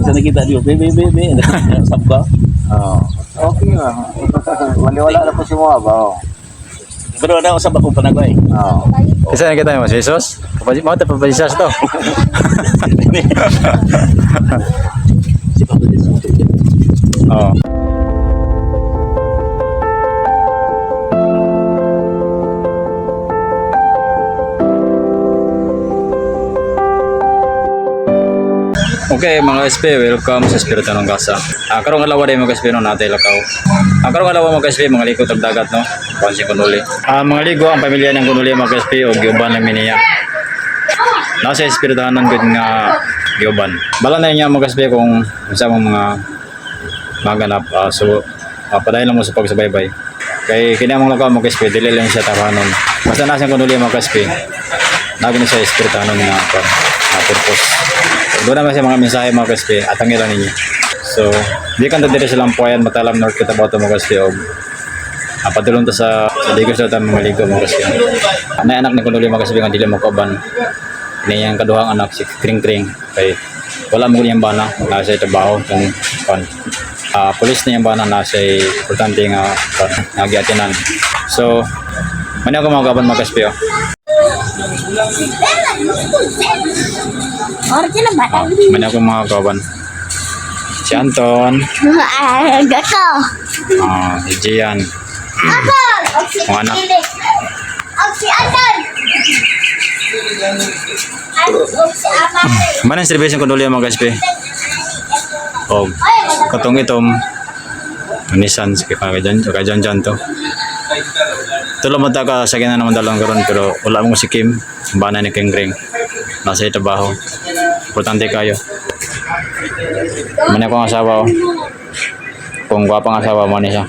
Sa nakita diyo, be be be be, usap ka. Oo. Okay lang. Wala na po si Moab. Oo. Pero na usap ako panagay. Oo. Isa na kita mo si Jesus. Mao ta papadisas to. Si Papa Jesus. Oo. Okay mga SP, welcome sa Espiritu ng Gasa. Karong adlaw day mga SP no natay lakaw. Karong adlaw mga SP mga ligo tag dagat no. Kuan si Kunuli. Mga ligo ang pamilya ng Kunuli mga SP og giuban lang niya. Nasa espirituhanan gud nga giuban. Bala na niya mga SP kung unsa mong mga maganap. So padayon lang mo sa pagsubaybay. Kay kini among lakaw mga SP dili lang siya tawanon. Basta nasa Kunuli mga SP. Nagi na sa espirituhanan nga kuan, nga purpose. Doon naman siya mga mensahe mga kaspi at ang ilan ninyo. So, di kan diri sa Lampuayan, Matalam, North Cotabato mga kaspi og padulong ta sa Digos sa mga ligo mga kaspi. Nay anak ni Kunuli mga kaspi nga dili mo kauban. Ini yang kaduhang anak si Kring Kring kay wala mo niyang bana nasa trabaho kung kon pulis na yung bana nasa importante nga kon nga giatinan. So, man ako mga kauban mga kaspi oh. Original ba? Man ako mga kauban. Si Anton, Gato. Si Gian, Anton! Og si Mga anak. Felix. Og si Anton! Og si Amate. Manang servisyo ko duli mga kaspi. O katong itom Nissan sa kay Jan kay Jan Jan to. Tulo man ta ka sa gina naman dalawang karon pero wala mo si Kim bana ni King Ring. Nasa trabaho. Importante kayo. Man ako ang asawa oh. Kung gwapa ang asawa mo ni siya.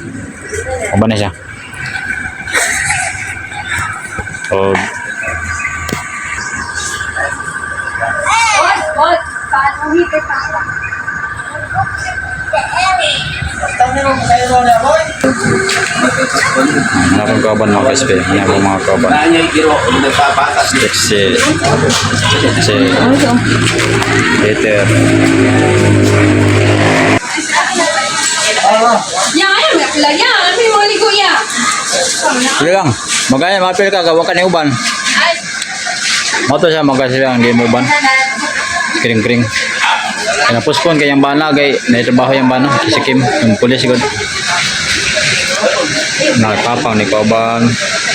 O ba ni siya? O Ano akong kauban mga kaspi? Ano akong mga kauban? Si si Peter. Ya, ayaw na pala ya. May mga ligo ya. Sige lang. Magaya, mapil ka, gawa ka ni uban. Ay, Mo to siya magkasi lang, hindi mo uban. Kring-kring. Kaya kay yung bana, kay naitrabaho yung bana. Si Kim, yung pulis ko. Nakapang ni Kauban.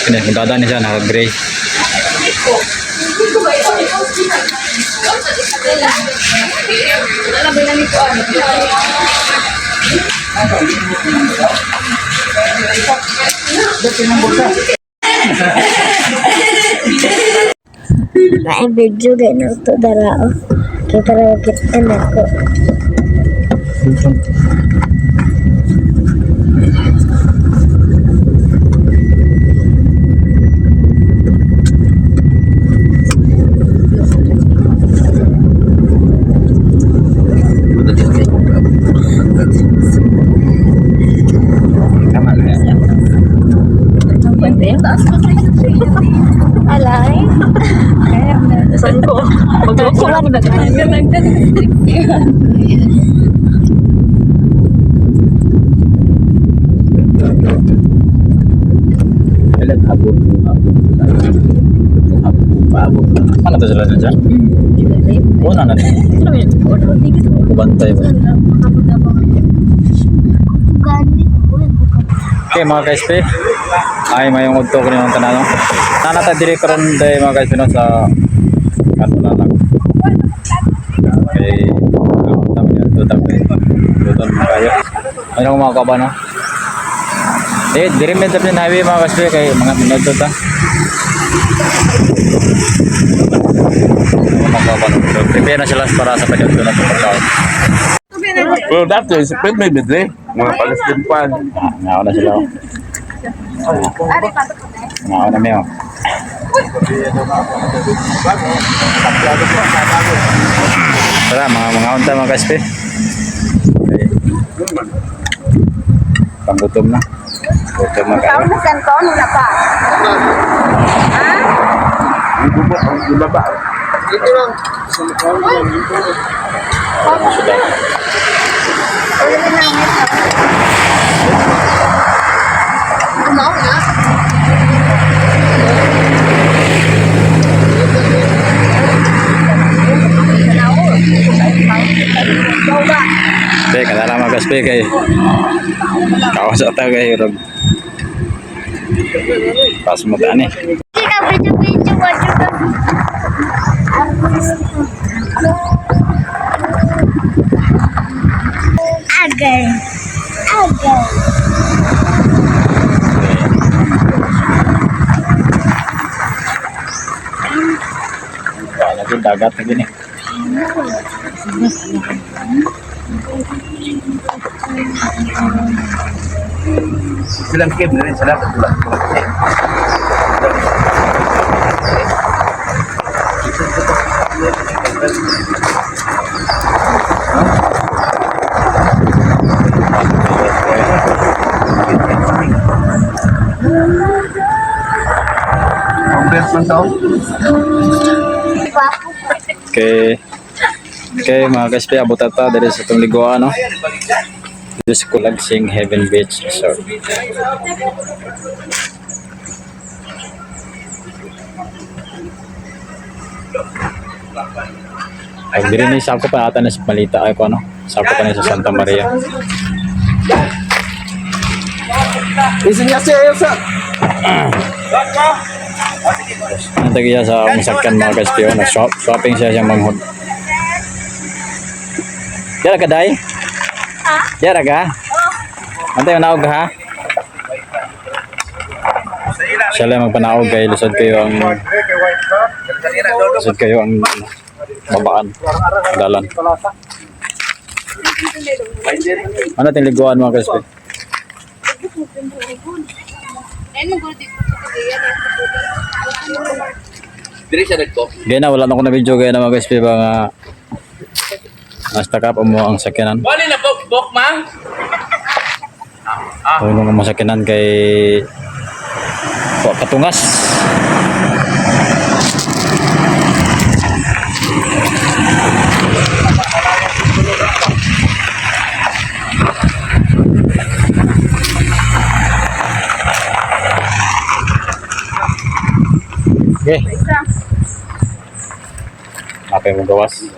Kaya kung dada niya siya, naka-gray. May video ganun to dara oh. Kaya para kita anak ko. Tama na yan. Alay. Saan ko? Magloko lang na. Ilan abot abot abot paabot. Ano to sila dyan? Una na din. Kubantay ba? Gani. Okay mga ka-SP. Ay mayong udto ko niyong tanan. Nana ta diri karon day mga ka-SP no sa ano na lang. Okay. Tama yan, tuta ko. Tuton mo kayo. Ano mga kabano? Eh, diri men sa highway mga ka-SP kay mga minuto ta. Ano mga kabano? So, prepare na sila para sa pag-adto na pagkaon. Pero dati si Pet may bidre, mga Palestine pan. Nauna sila. Oh. Nauna mi oh. Tara, mga unta mga kaspe. Okay. Panggutom na. Gutom na kayo. na Anton, wala pa. Yung baba, Sudah. Pe, kada lang mga kaspe kay kawas ata kay rog. Pas mo tani. Hindi ka video-video mo juga. Agay. Agay. Wala gyud dagat na gini. Silang cave na rin sila. Complex man tao. Okay. Okay, mga kaspe, abot ata diri sa itong liguan, no? Diri sa Kulagsing Heaven Beach Resort. Ay, diri ni sako pa ata na sa Malita ay ko ano. Sako pa ni sa Santa Maria. Ang tagiya sa masakyan mga kaspe, oh, nag-shop, shopping siya siyang manghod. Dara ka day? Ha? Dara ka? Antay manaog ka ha? Siya lang magpanaog kay lusod kayo ang ano, babaan dalan. Ano ating liguan mga kaspe? Diri siya nagto. Gaya na wala na ko na video gaya na mga kaspe ba nga nasta ka pa mo ang sakyanan. Wala na bok bok mang. Tulong ang masakyanan kay wa patungas. Okay. Apa mo gawas?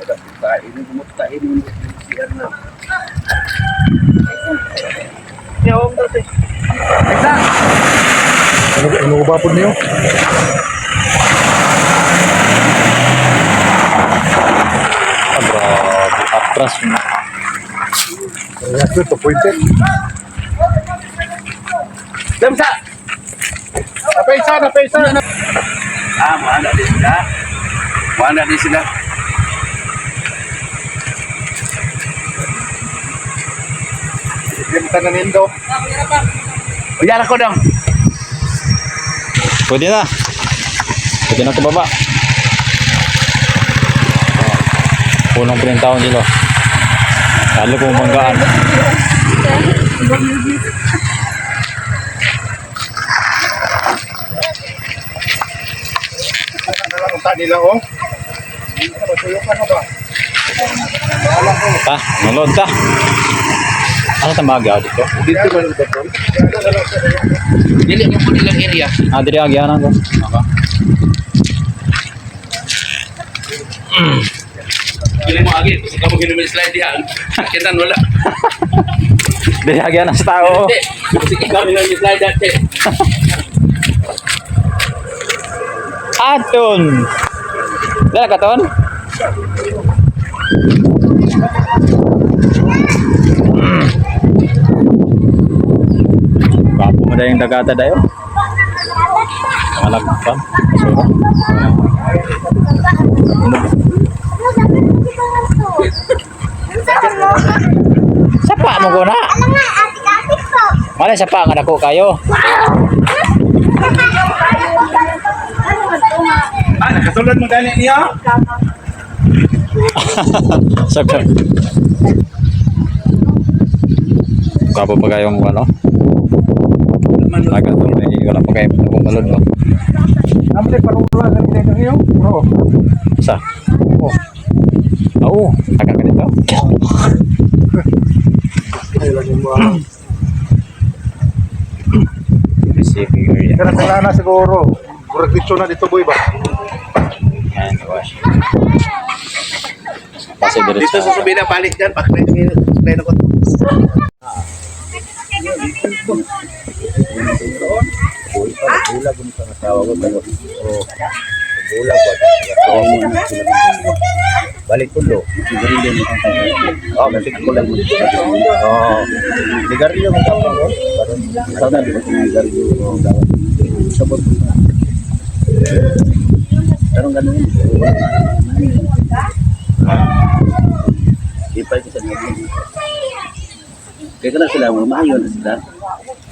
Ano ba po niyo? Ah, grabe. Atras mo. Kaya ito, pointed. Damsa. Napesa, napesa. Ah, wala din sila. Wala din sila. Benta na nindo. Uyara ko dong. Pwede na. Pwede na ito baba. Punong pinintahon sila. Lalo kung banggaan. Ang ta nila, oh. Ano, tuyo ka na ba? Ta, nulod ta. Asa ta magaw dito? Dito ba yung doktor? Dili mo po nilang area. Ah, diri ang gihanan ko. Okay. Dili mo agi kasi kamo ginumin slide diha. Kitan wala. Diri ang gihanan sa tao. Hindi. Kasi ikaw nilang slide dati. Aton. Dara ka ton? Bapo mo dayong dagata dayo. Alam pa. Basura. Sapa mo ko na. Ano nga, atik-atik po. Wala sapa nga dako kayo. Ah, nakasulod mo dali niya. Saksa. Kapo pa kayong ano? Dagat to may wala pa kayo akong balod ba? Amle, parula na nila niyo. Bro. Sa? Oh. Oo, taga ka dito. Ay, lagi mo. ah. Receiving area. Kaya na na siguro. Murag dito na dito, boy ba? Hand wash. Pasig Dito diretso. sa Subina, palit dyan. Pakilay na ko. Bulag mo sa asawa ko pero oh, bulag ba? Balik tulo. Oh, kasi kulang mo. Oh. Ligarilyo mo ka ko. Sana di ba sigarilyo? Sabot mo na. Pero ganun. Ipay ko sa natin. Kaya na sila, mga maayo na sila.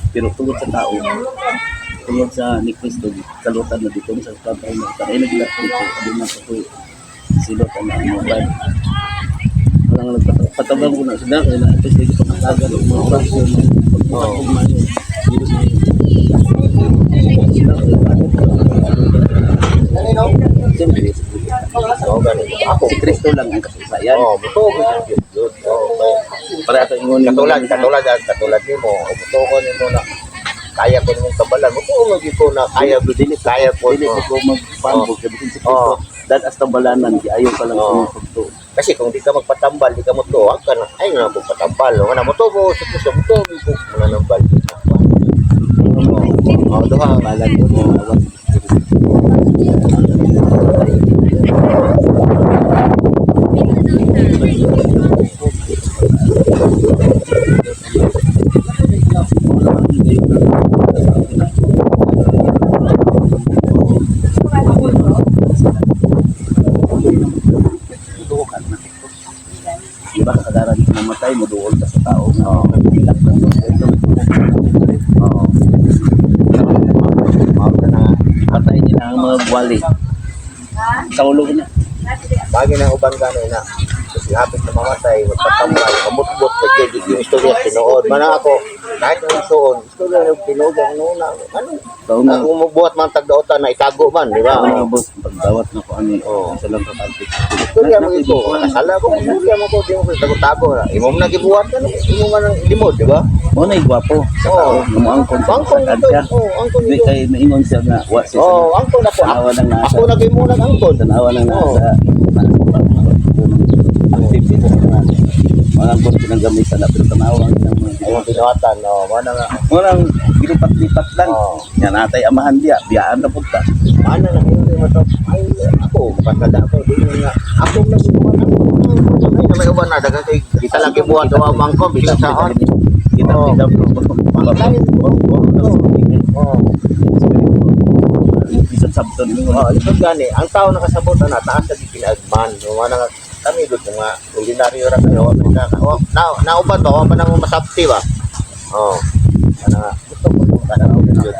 Pero tungod sa tao, tungod sa ni Kristo, kalutan na dito sa tatay na tayo nagilak dito, sabi na sa kuy, silot ang mga bad. Walang nagpatabang ko na sila, kaya na ito sila pagkatagal, mga oras yun, pagkatapog maayo. Dito sa Siyempre, Oo, ganun. Ako. si Kristo lang ang kasaysayan. Oh, muto ko sa Diyos. Oh, Para sa ingon katulad katulad katulad nimo, muto ko nimo na kaya ko nimong tambalan. Muto ko gyud ko na kaya ko dili kaya ko. Dili ko magpambog kay bisin si Kristo. Oo. Dad as tambalanan di ayaw pa lang Oo. sa pagtuo. Kasi kung di ka magpatambal, di ka muto, ang ka na, ay nga mo patambal. Wala mo to ko sa Kristo, muto ko mga nambal. Oh, duha. Balan ko mo awan. Di ba kasagaran kung mamatay mo duol ka sa tao nga nagbilak lang ito. Oo. Mao ka na. Patay nila ang mga gwali. Sa ulo ko na. Bagay na uban gani na. Kasi hapit na mamatay, magpatambal, kamutbot, kay yung istorya tinuod. Mana ako, kahit ang suon, istorya ng tinuod ang una. Ano? Tao na. Kung magbuhat man tagdaotan na itago man, di ba? Ano nga boss, pagdawat na ko ano, Oo. isa lang kapalpit. Istorya mo ito. Kasala ko, istorya mo ko, di mo ko tago-tago. Imo mo na gibuhat ka, imo man ang limod, di ba? Mo na gwapo sa tao, Oo. mo angkon sa Angkon sakad ito. siya. Oo, angkon Di ito. kay maingon siya nga wa siya. Oo, angkon ako. Tanawa nang nasa. Ako na gimo nag angkon. Tanawa nang Oo. nasa active dito sa mga mga angkon pinanggamitan na pero tanawa ang ilang mga Ayun, binuhatan, no. Mana nga. Mo nang gilipat-lipat lang. Oo. Nga natay amahan diya, biyaan na punta. Ano na hindi mo to? Ay, ako, makasada ako. Di mo nga. Ako na gibuhat ako. Ay, na may uban na. Dagan kay kita lang gibuhat. Wa mangko, bilang saon. Kita Oo. kita Panglain. Oo. Oo. Bisan sabton mo. Oh, ito gani, ang tao nakasabot na taas sa gipinagman. No, mga nga kami gud mga ordinaryo ra kayo, na na nauban ba wa pa nang masabti ba? Oh. Ana nga, gusto ko kung kana ako gyud.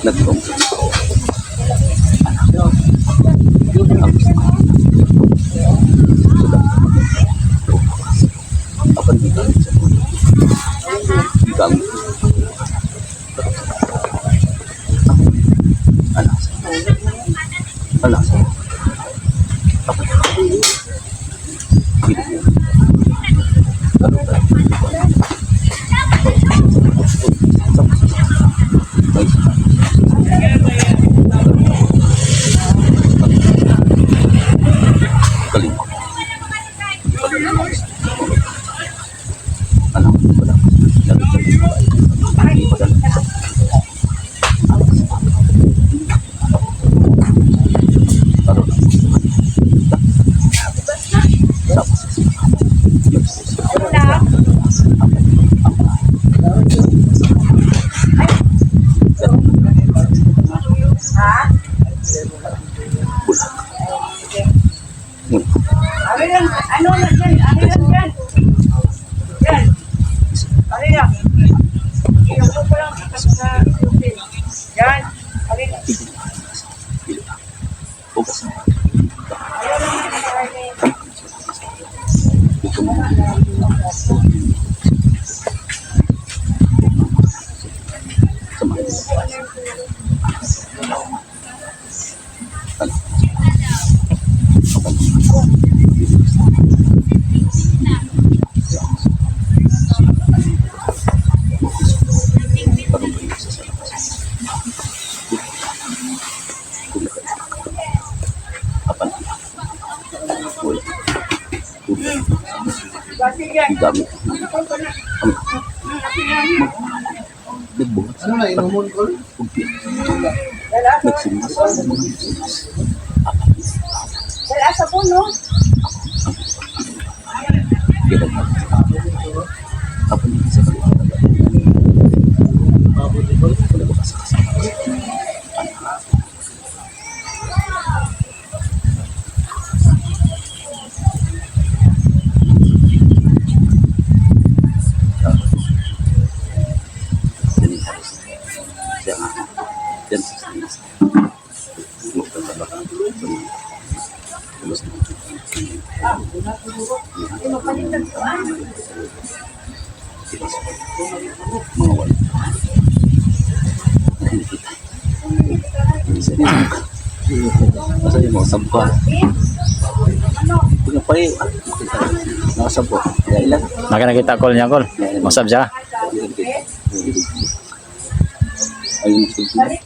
Nagtong. Apan dito. Gang. Alas. Alas. Apan. Galing. Ano? Wala. Ano na dyan? Ano yan dyan? Yan. Ano yan? Bukas. Gamit. Nagbuhat. Ano na, inumon ko? Nagsimas. Dala sa puno. Mga wala. Nakikita. Asa yung mga sabko? Tingnan pa eh. Nakasabko. Kaya ilan? Naka nakita call niya call. Masab siya. Ayun, tingnan pa.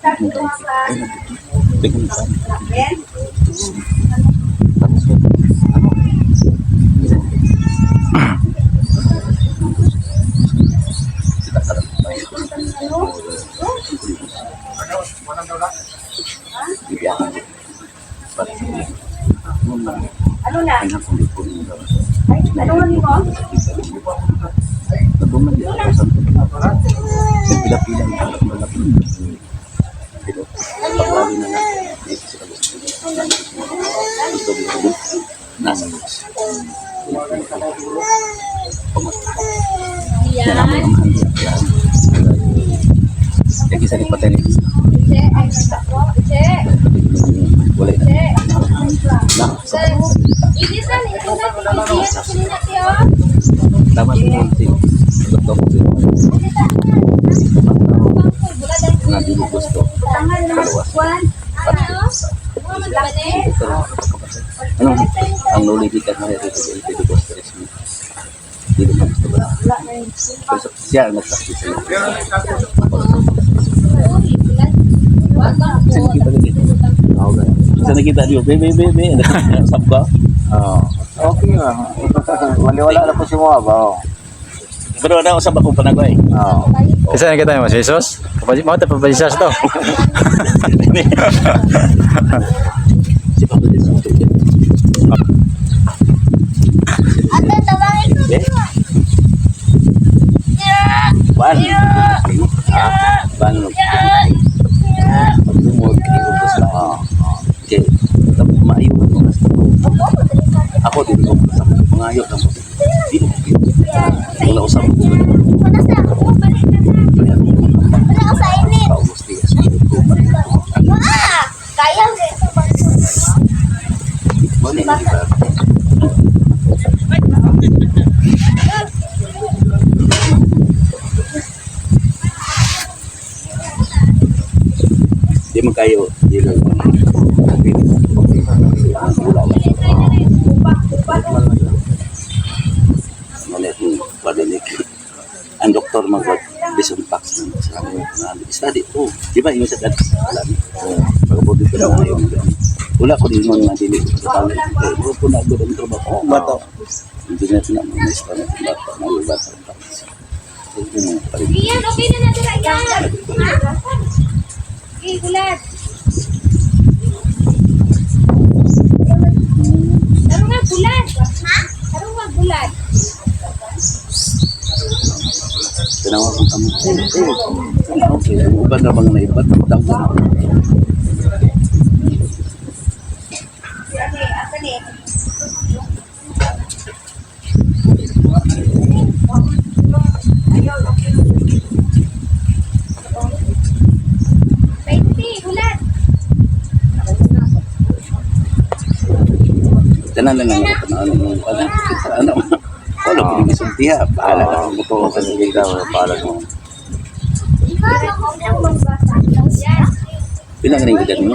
Ano na? Ay, ano ni mo? Pila-pila ang malaki. Pero paglali na nga, dito sila gusto. Gusto dito. Nasa box. Yan. Kaya isa ni patay ni Che. Che. Wala na. Che. Na, sa Ilisan, ilisan, ilisan, ilisan, oh. tama sa konti. Doktor ko. Nga dili gusto. Kaluwas. Ano ang knowledge ka na dito sa LPD Costa Rica. Dili man gusto ba? Pero siya ang nagsabi sa iyo. Sa nakita ko dito. Sa nakita niyo, be be be be, nakasab ka. Oo. Okay ah. Wala na po si Moab. Oo. Pero na usab akong panagoy. Oo. Isa nakita mo si Jesus. Kapag mo ta pa Jesus to. Si Papa Diyos. Ate, tawagin ko. Be? Ban. Ah, ban. Pagdumod, iubos lang. Okay. Tapos maayo mo na. Ako din ko sa mangayo lang. Di mo wala usab ko. Wala sa ako. Wala ako sa init. Paubos di. Ah! Kaya mo. Mo ni di ba? Di man kayo di lang. Wala lang. Wala yung padanik. Ang doktor mag disinfact ng sa study oh, di ba yung sa wala ni. Pagbuti ko na yung wala ko din man dili sa tao. Eh, wala ko na gud ang trabaho. Oh, bata. Hindi na na mga na bata, mga bata. Iyan, okay na natin yan. Ha? Okay, gulat. Ano nga, gulat? Ha? Ano nga, gulat? Tinawa ko kamo. Okay, ang uban na bang naibat tawag. Tanan lang ang ako na ano ano kita ano. Wala ko gisulti ha. Bahala ka kung mutuo ka sa Sige ka, bahala mo. Pila ka rin edad mo?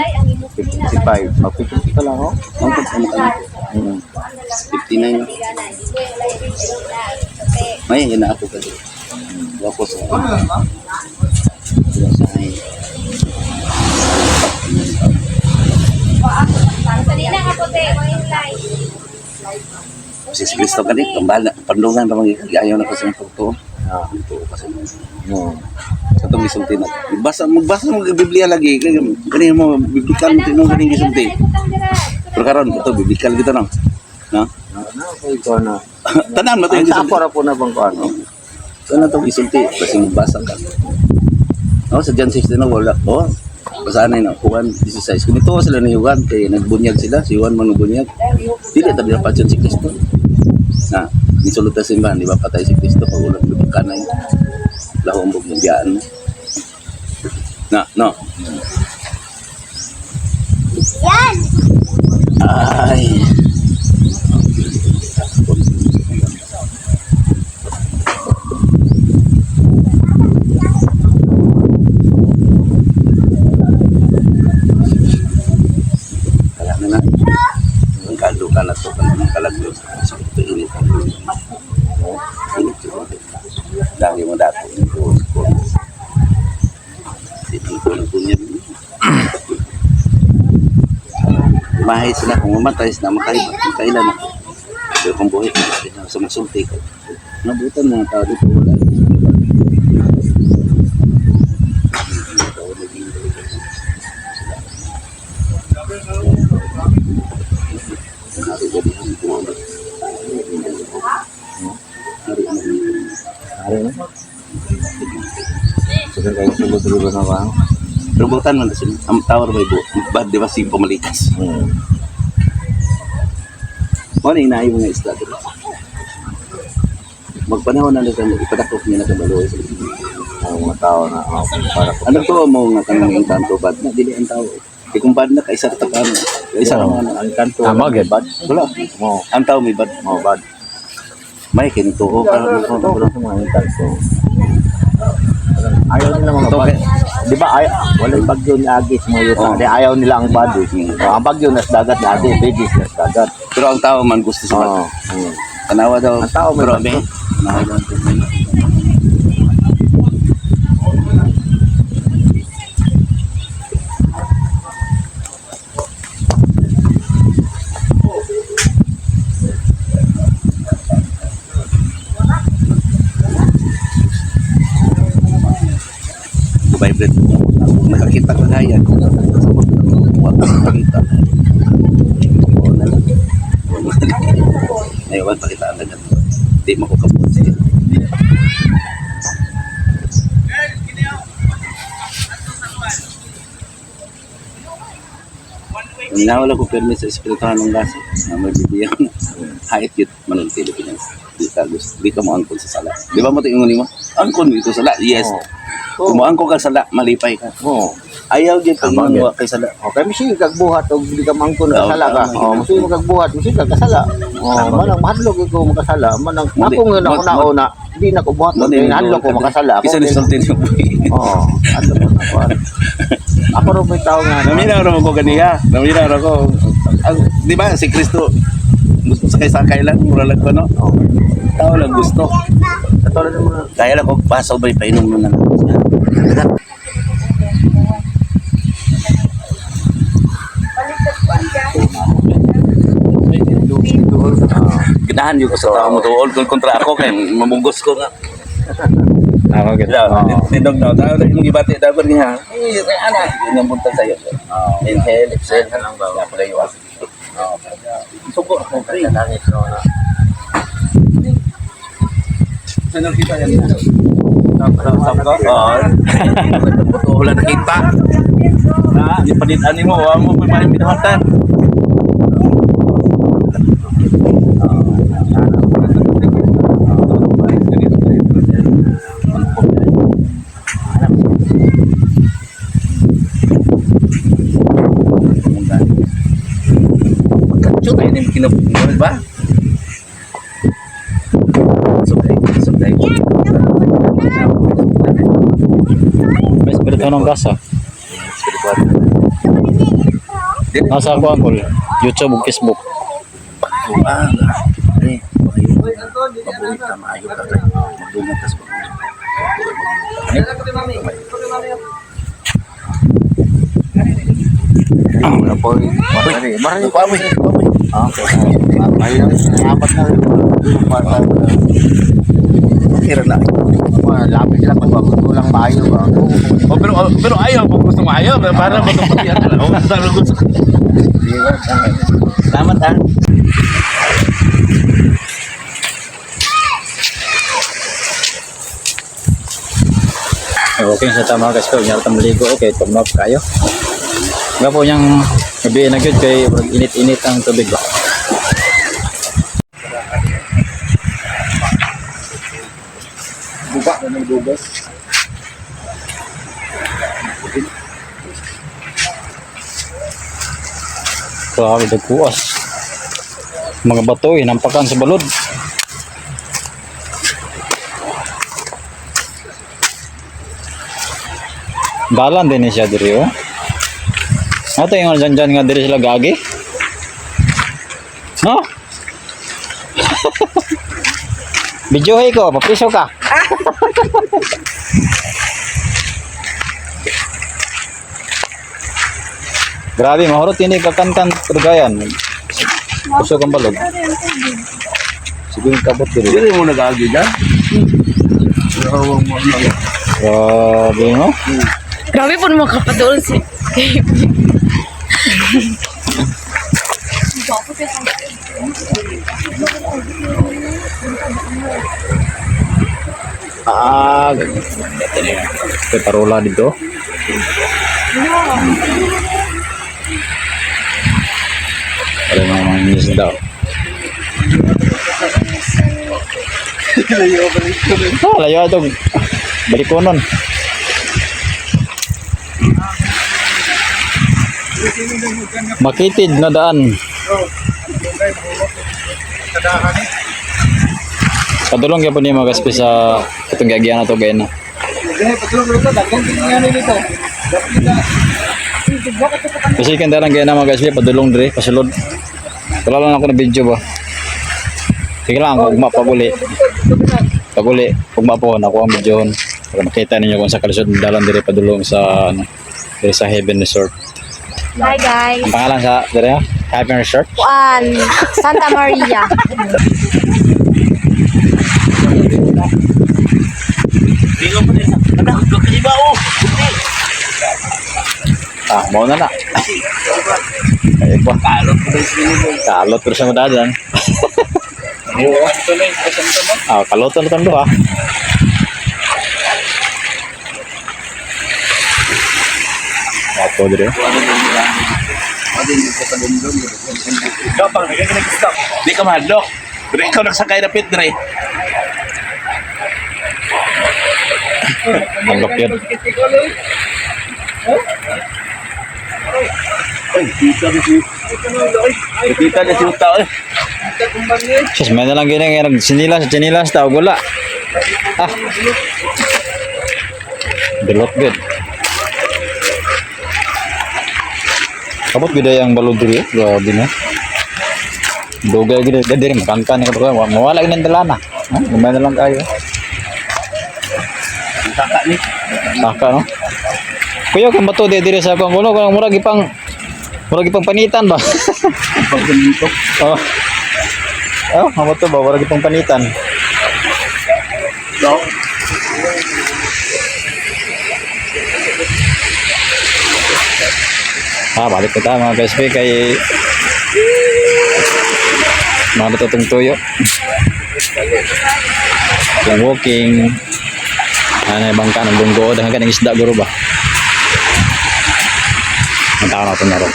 55. Mag-50 pa lang, oh. Ang pag ano ka na? 59 na. May gina ako ka dito. Wako sa sa ay. Sanina nga puti, yung light. Si Kristo ka dito, bala, pandungan pa mga ayaw na kasi ng pagtuo. Ah. Pagtuo kasi. Hmm. Sa itong gisulti na. Basa, magbasa mo Biblia lagi. Kaya Kani mo, biblikal mo tinong kaning gisulti. Pero karon ito, biblikal kita no. No? Na, okay ko na. Tanan mo ito Ang yung sa gisulti. ako ra po na bang ko ano? Tanan itong gisulti. Kasi magbasa ka. No, sa John 16 na wala. Oh, basahan na Juan 16. Kung ito sila ni Juan, kaya nagbunyag sila. Si Juan man nagbunyag. Dili tabi na pasyon si Kristo. Na, nisulot na simbahan, di ba patay si Kristo pag ulan lubang kanay. Laho ang bugbugyan mo. Na, no. Yan! Ay. Kaya na na. Ang kaldo ka na to, ang kalagyo. Sa ito init. Init yun. Dami mo dati. Ito ko lang kunyan. Mahay sila kung mamatay sila makailan ako. Pero kung buhay ka, sa masulti ka. Nabutan mga tao dito wala. Ari na. Sige kayo sulod-sulod na ba? Pero butan man kasi ang tower may bu bad di ba si pumalikas. Hmm. Mo na inaay mga isda dito. Magpanahon na nito ipadakop niya na kabaloy sa Ang mga tao na oh, para po. Ano to mo nga kanang yung kanto bad na dili ang tao. Kay kung bad na kaisa ra takaan. Kaisa ra man Ang kanto. Tama, gyud. Bad. Wala. Mo, Ang tao may bad. mo bad. May kintuo ka Ito sa mga kanto. Ayaw nila mga Ito, bad. kay- Di ba ay walay bagyo ni Agis mga yuta. Oh. Di ayaw nila ang bad. Eh. Oh, ang bagyo nas dagat ni Agis, babies nas dagat. Pero ang tao man gusto sa bad. Oh. Hmm. Tanawa daw. Ang tao may Pero bad. be. Tanawa daw. ang tubig. Vibrate. Nakakita ko na yan. Sabot na ito. Huwag ko nakakita. Oo na lang. Ayaw, pakita ang agad. Di makukabot siya. Nawala ko permit sa espirituhan ng gasa na may bibiyang hait yun manong Pilipinas. Di ka gusto, di ka mo angkon sa sala. Di ba mo tingon mo? Angkon dito sala. Yes. Oo. Kung moangkon ka sala, malipay ka. Oh. Ayaw gyud pag Tama, mo kay sala. Okay, misi kagbuhat og di ka mangkon Oo, kasala ka. tama. Oh, misi mo kagbuhat, misi ka kasala. Oh, manang mahadlok ko makasala, manang Mali. ako nga na Mo- una di na ko buhat, Mo kay nahadlok ko makasala ako. Isa ni sulti ni Oo, hadlok ko na ako. Ako ro may tao nga. Naminaw ra ko ganiya. Naminaw ra ko. Ang- Di ba si Kristo gusto sa sakay lang, mura lang ko no. Oh. Tao lang gusto. Katulad ng mga Kaya lang kung pasaw ba'y painom mo na lang. Ganahan yun ko sa tao mo tuol kung kontra ako kay mamugos ko nga. Tama gyud. Tindog na tao na imong gibati dapat niya. Eh, ana, yun ang buntag sa'yo. Inhale, exhale, lang ba? Pagayo. Sugo ako pre. langit no na. Ano kita yan? Oo. Wala nakita. Na, di panitan nimo, wa mo pa pinahatan. Diretso tayo ng kinabuhi, ba? Sugay, sugay. May espiritu ng gasa. Spiritual. Nasa ako ang YouTube ug Facebook. Ah, eh, maayo. Mabuhi ka, maayo ka kay magdungog ka sa pagdungog. Wala po. Marami. Marami. Pamoy, pamoy. Ah, okay. Ay, apat na rin. Para Okay ra na. lapit lang ba? Walang maayo ba? Oh, pero oh, pero ayaw kung gusto mo ayaw, pero para mo itong pati ano. Oh, para gusto. Salamat ah. Okay sa tama guys ko, nyarta maligo okay, tugmap kayo. Nga po niyang gabi na gyud kay murag init-init ang tubig ba. Buba na ng dugas. Grabe dagkuas. Mga bato inampakan sa balod. Dalan din ni siya diri oh. Ato yung dyan dyan nga diri sila gagi. No? Videohe ko, papiso ka. Grabe, mahurot ini kakankan trugayan. Kusog ang balog. Sige, kabot diri. Dili mo nag-agi dyan. Ano. Grabe, no? Grabe po naman kapadol si Ah, kay parola dito. Wala mga mga isda. Ah, layo ito. Balik ko nun. Makitid na daan. Padulong gyapon niya mga kaspi sa itong giagyan na to gaya na. Kasi kan darang gaya na mga kaspi padulong dire pasulod. Wala lang ako na video ba. Sige lang, ugma paguli. Paguli, ugma po ako ang video. Para makita ninyo kung sa kalisod ng dalan dire padulong sa ano, dire sa Heaven Resort. Hi guys. Ang pangalan sa dire ha? Heaven Resort. Kuan, Santa Maria. Tingnan mo na. Ano, kaiba oh. Ah, mo na na. Kaya ba? Kalot ko sa Kalot pero sa madadan. Ah, kalot na tando ha. Apo dire. Kapang, di ka mahadlok. Pero ikaw nagsakay na pit dire. Tanggap yun. Ay, kita na si Kita na si Uta. Eh. Sus, may na lang gini nga nagsinilas, sinilas tao gula. Ah. Dulot good. Kabot gid ang balod diri, grabe na. Dugay gid diri makankan ni kadto, mawala gid ang dalana. Ha, gamay na lang kayo. Saka ni. Saka no. Kuya kung bato di diri sa akong kuno kung murag ipang panitan ba. Pagganito. Oh. Oh, ang bato ba murag ipang panitan. No. Ah, balik na tayo mga KSP kay mga natutong tuyo. Yung walking. Ano yung bangka ng bunggo. Dahil ka ng isda guro ba? Ang tao natin na ron.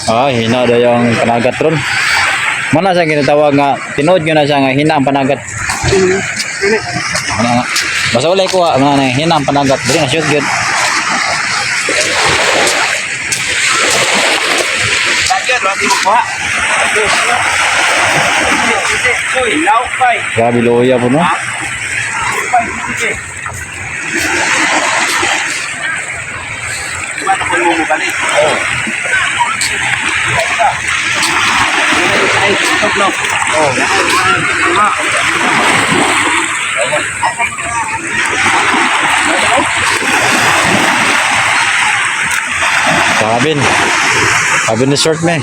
Ah, hina daw yung panagat ron. Mana siya ginatawag nga, tinuod yun na siya nga, hina ang panagat. Ano nga. Basta wala ko, ano na, hina ang panagat. Dili na shoot good. Grabe luya po, no? Kabin. Kabin ni short man.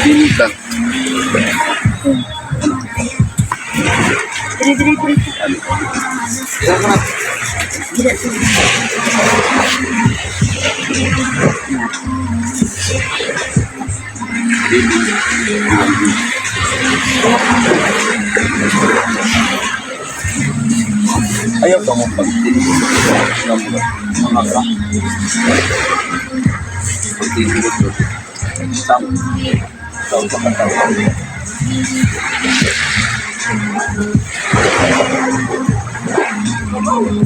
Dili ka. Ayaw ka mo pagtinig ng mga ka. Pagtinig ko. Sam. Tao pa ka tao.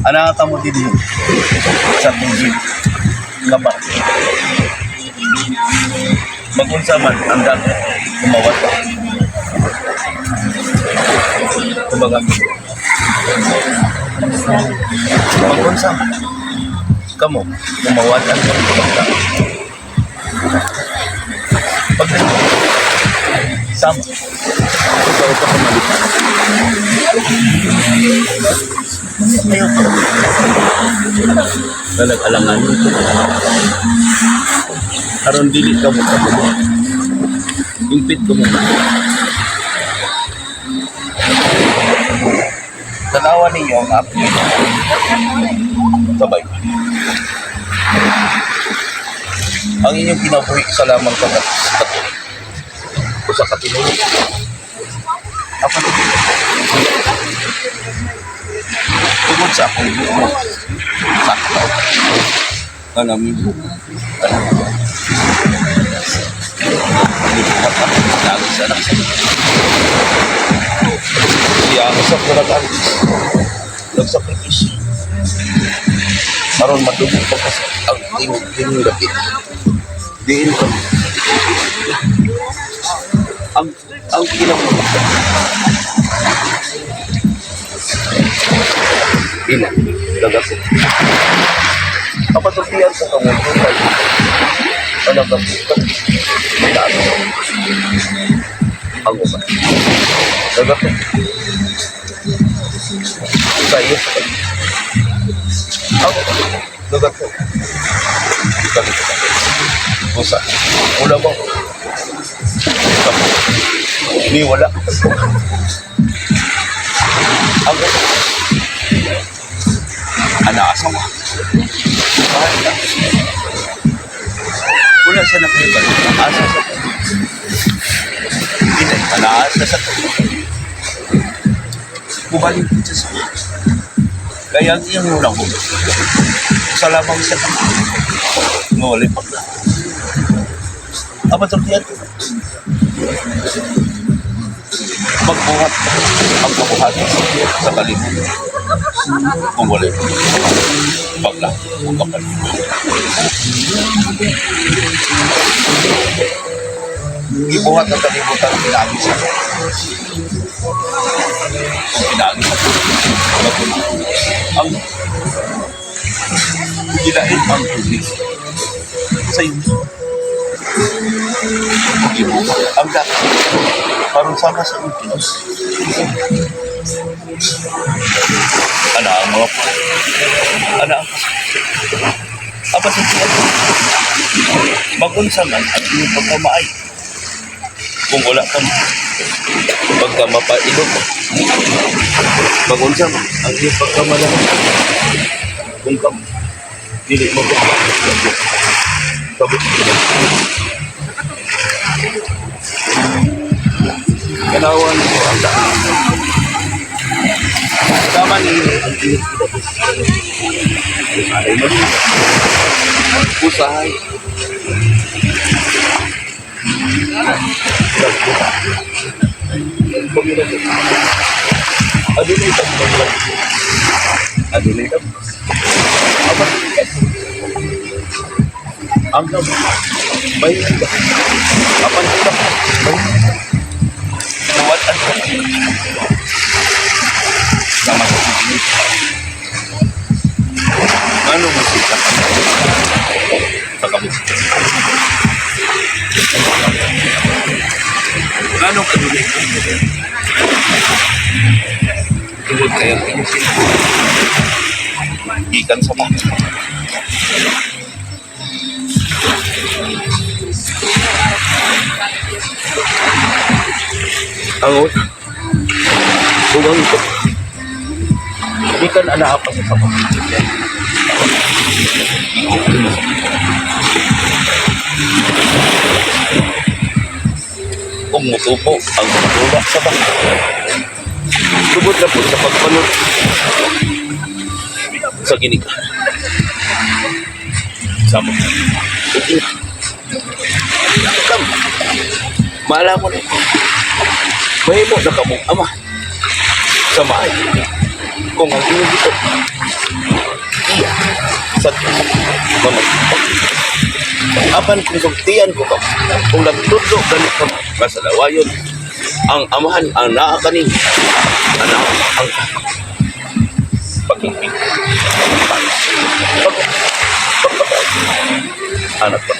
Ana ka mo din sa tubig. Kaba. Magunsa man ang dagat kumawat. Kumbaga, magunsa man kamo kumawat ang pagka. Pag sama ikaw pa kamalitan. Ayaw ka. Nalag-alangan. Aron dili ka mo kabulo. Impit ko mo. Tanawa ninyo ang app ninyo. Sabay. Ang inyong kinabuhi sa lamang sa katuloy. O sa katinuod. Ako tungod sa akong buo sa katao. Nga namin buo. Alam ko. Lipat ako lagi sa anak sa Siya ako sa kulagan. Nagsakripisyo. Aron madugo pa kasi ang tingog tingog dapit. Diin ka. Ang kinabuhi. Ina, lagasin. Kapatulpian sa kamundo kay Alagasin. Taas. Ang uban. Lagasin. Sa iyo. Ang uban. Lagasin. Lagasin. Busa. Wala ba? Ni wala. Ang uban. Ana asawa. Mahal na. Wala siya nakita. Asa sa Hindi, anaasa sa Bubalik din siya sa Kaya ang iyang unang ko. Sa lamang siya ka. Ngawalay pagla. Apa tortiyan? Magbuhat ang kabuhat sa kalibutan. Kung wala pagla ang kapalit. Gibuhat ang kalibutan pinaagi sa kung pinaagi sa ang gilain ang tubig sa inyo. Gibuhat ang dagat karon sama sa inyo. Ana ang mga po. Ana ang apa sa tiyan? Magunsa man ang iyong pagkamaay. Kung wala ka pagka mapailog mo, magunsa mo, ang iyong pagkamalahan. Kung ka, dili mo ka, sabot. Kanawan ko ang daan. Tama ni ang iyong kinabot. Usahay mo rin. Usahay. Adunay tagpag. Adunay tagpag. Apan ang tagpag. May apan ang tagpag. May Nawat ang tagpag. Sama sa sinig. Ano masita ka? Sa kabit. Ano kadunay tagpag? Tungod kaya ang inyong sinabi. Gikan sa mga. Ang Ugang ito. Gikan ana pa sa sabak. Kung mutubo ang tulak sa baka. Tubod na po sa pagpanod sa ginika. Sama. Ito. Kam. Maala mo na. Mahimo na kamong ama. Sa maay. Kung ang inyong dito. Iya. Sa mamag. Apan kung sugtian ko ka, kung nagtudlo ganit ka, kasalawayon, ang amahan ang naa kaning anak ang pagiging pag pagpatay anak pa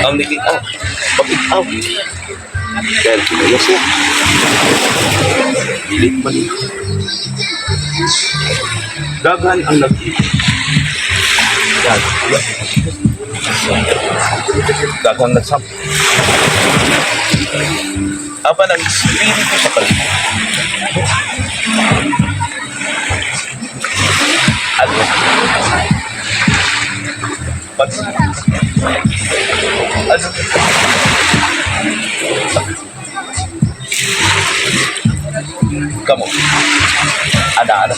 ang nikitaw pagitaw dahil kinaya siya pilit man daghan ang nag daghan nagsam apan ang espiritu sa kalbo. Ano? Pag ano? Kamu. Ada ada.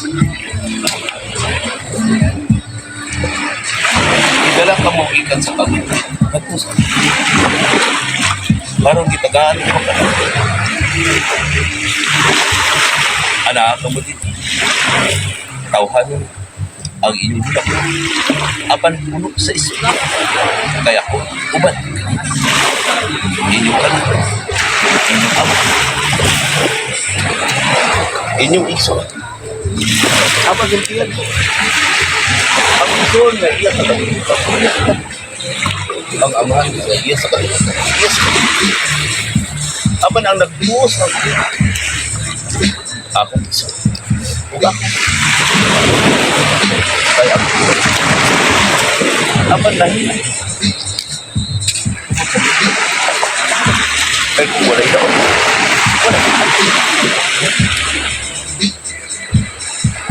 Idala ka mo ikan sa pagod. Nagpusa. Karon gitagaan ko ka. Ana ka mo dito. Tawhan ang inyong bulak. Apan puno sa espiritu. Kaya ko uban. Inyong kanan. Inyong ama. Inyong igsoon. Ama gantian ko. Ang igsoon nga iya sa kalibutan. Ang amahan nga iya sa kalibutan. Iya sa kalibutan. Apan ang nagbuos ng akong igsoon. Ug ako. Kaya ako. Apan lahi. Kay kung walay daon. Wala.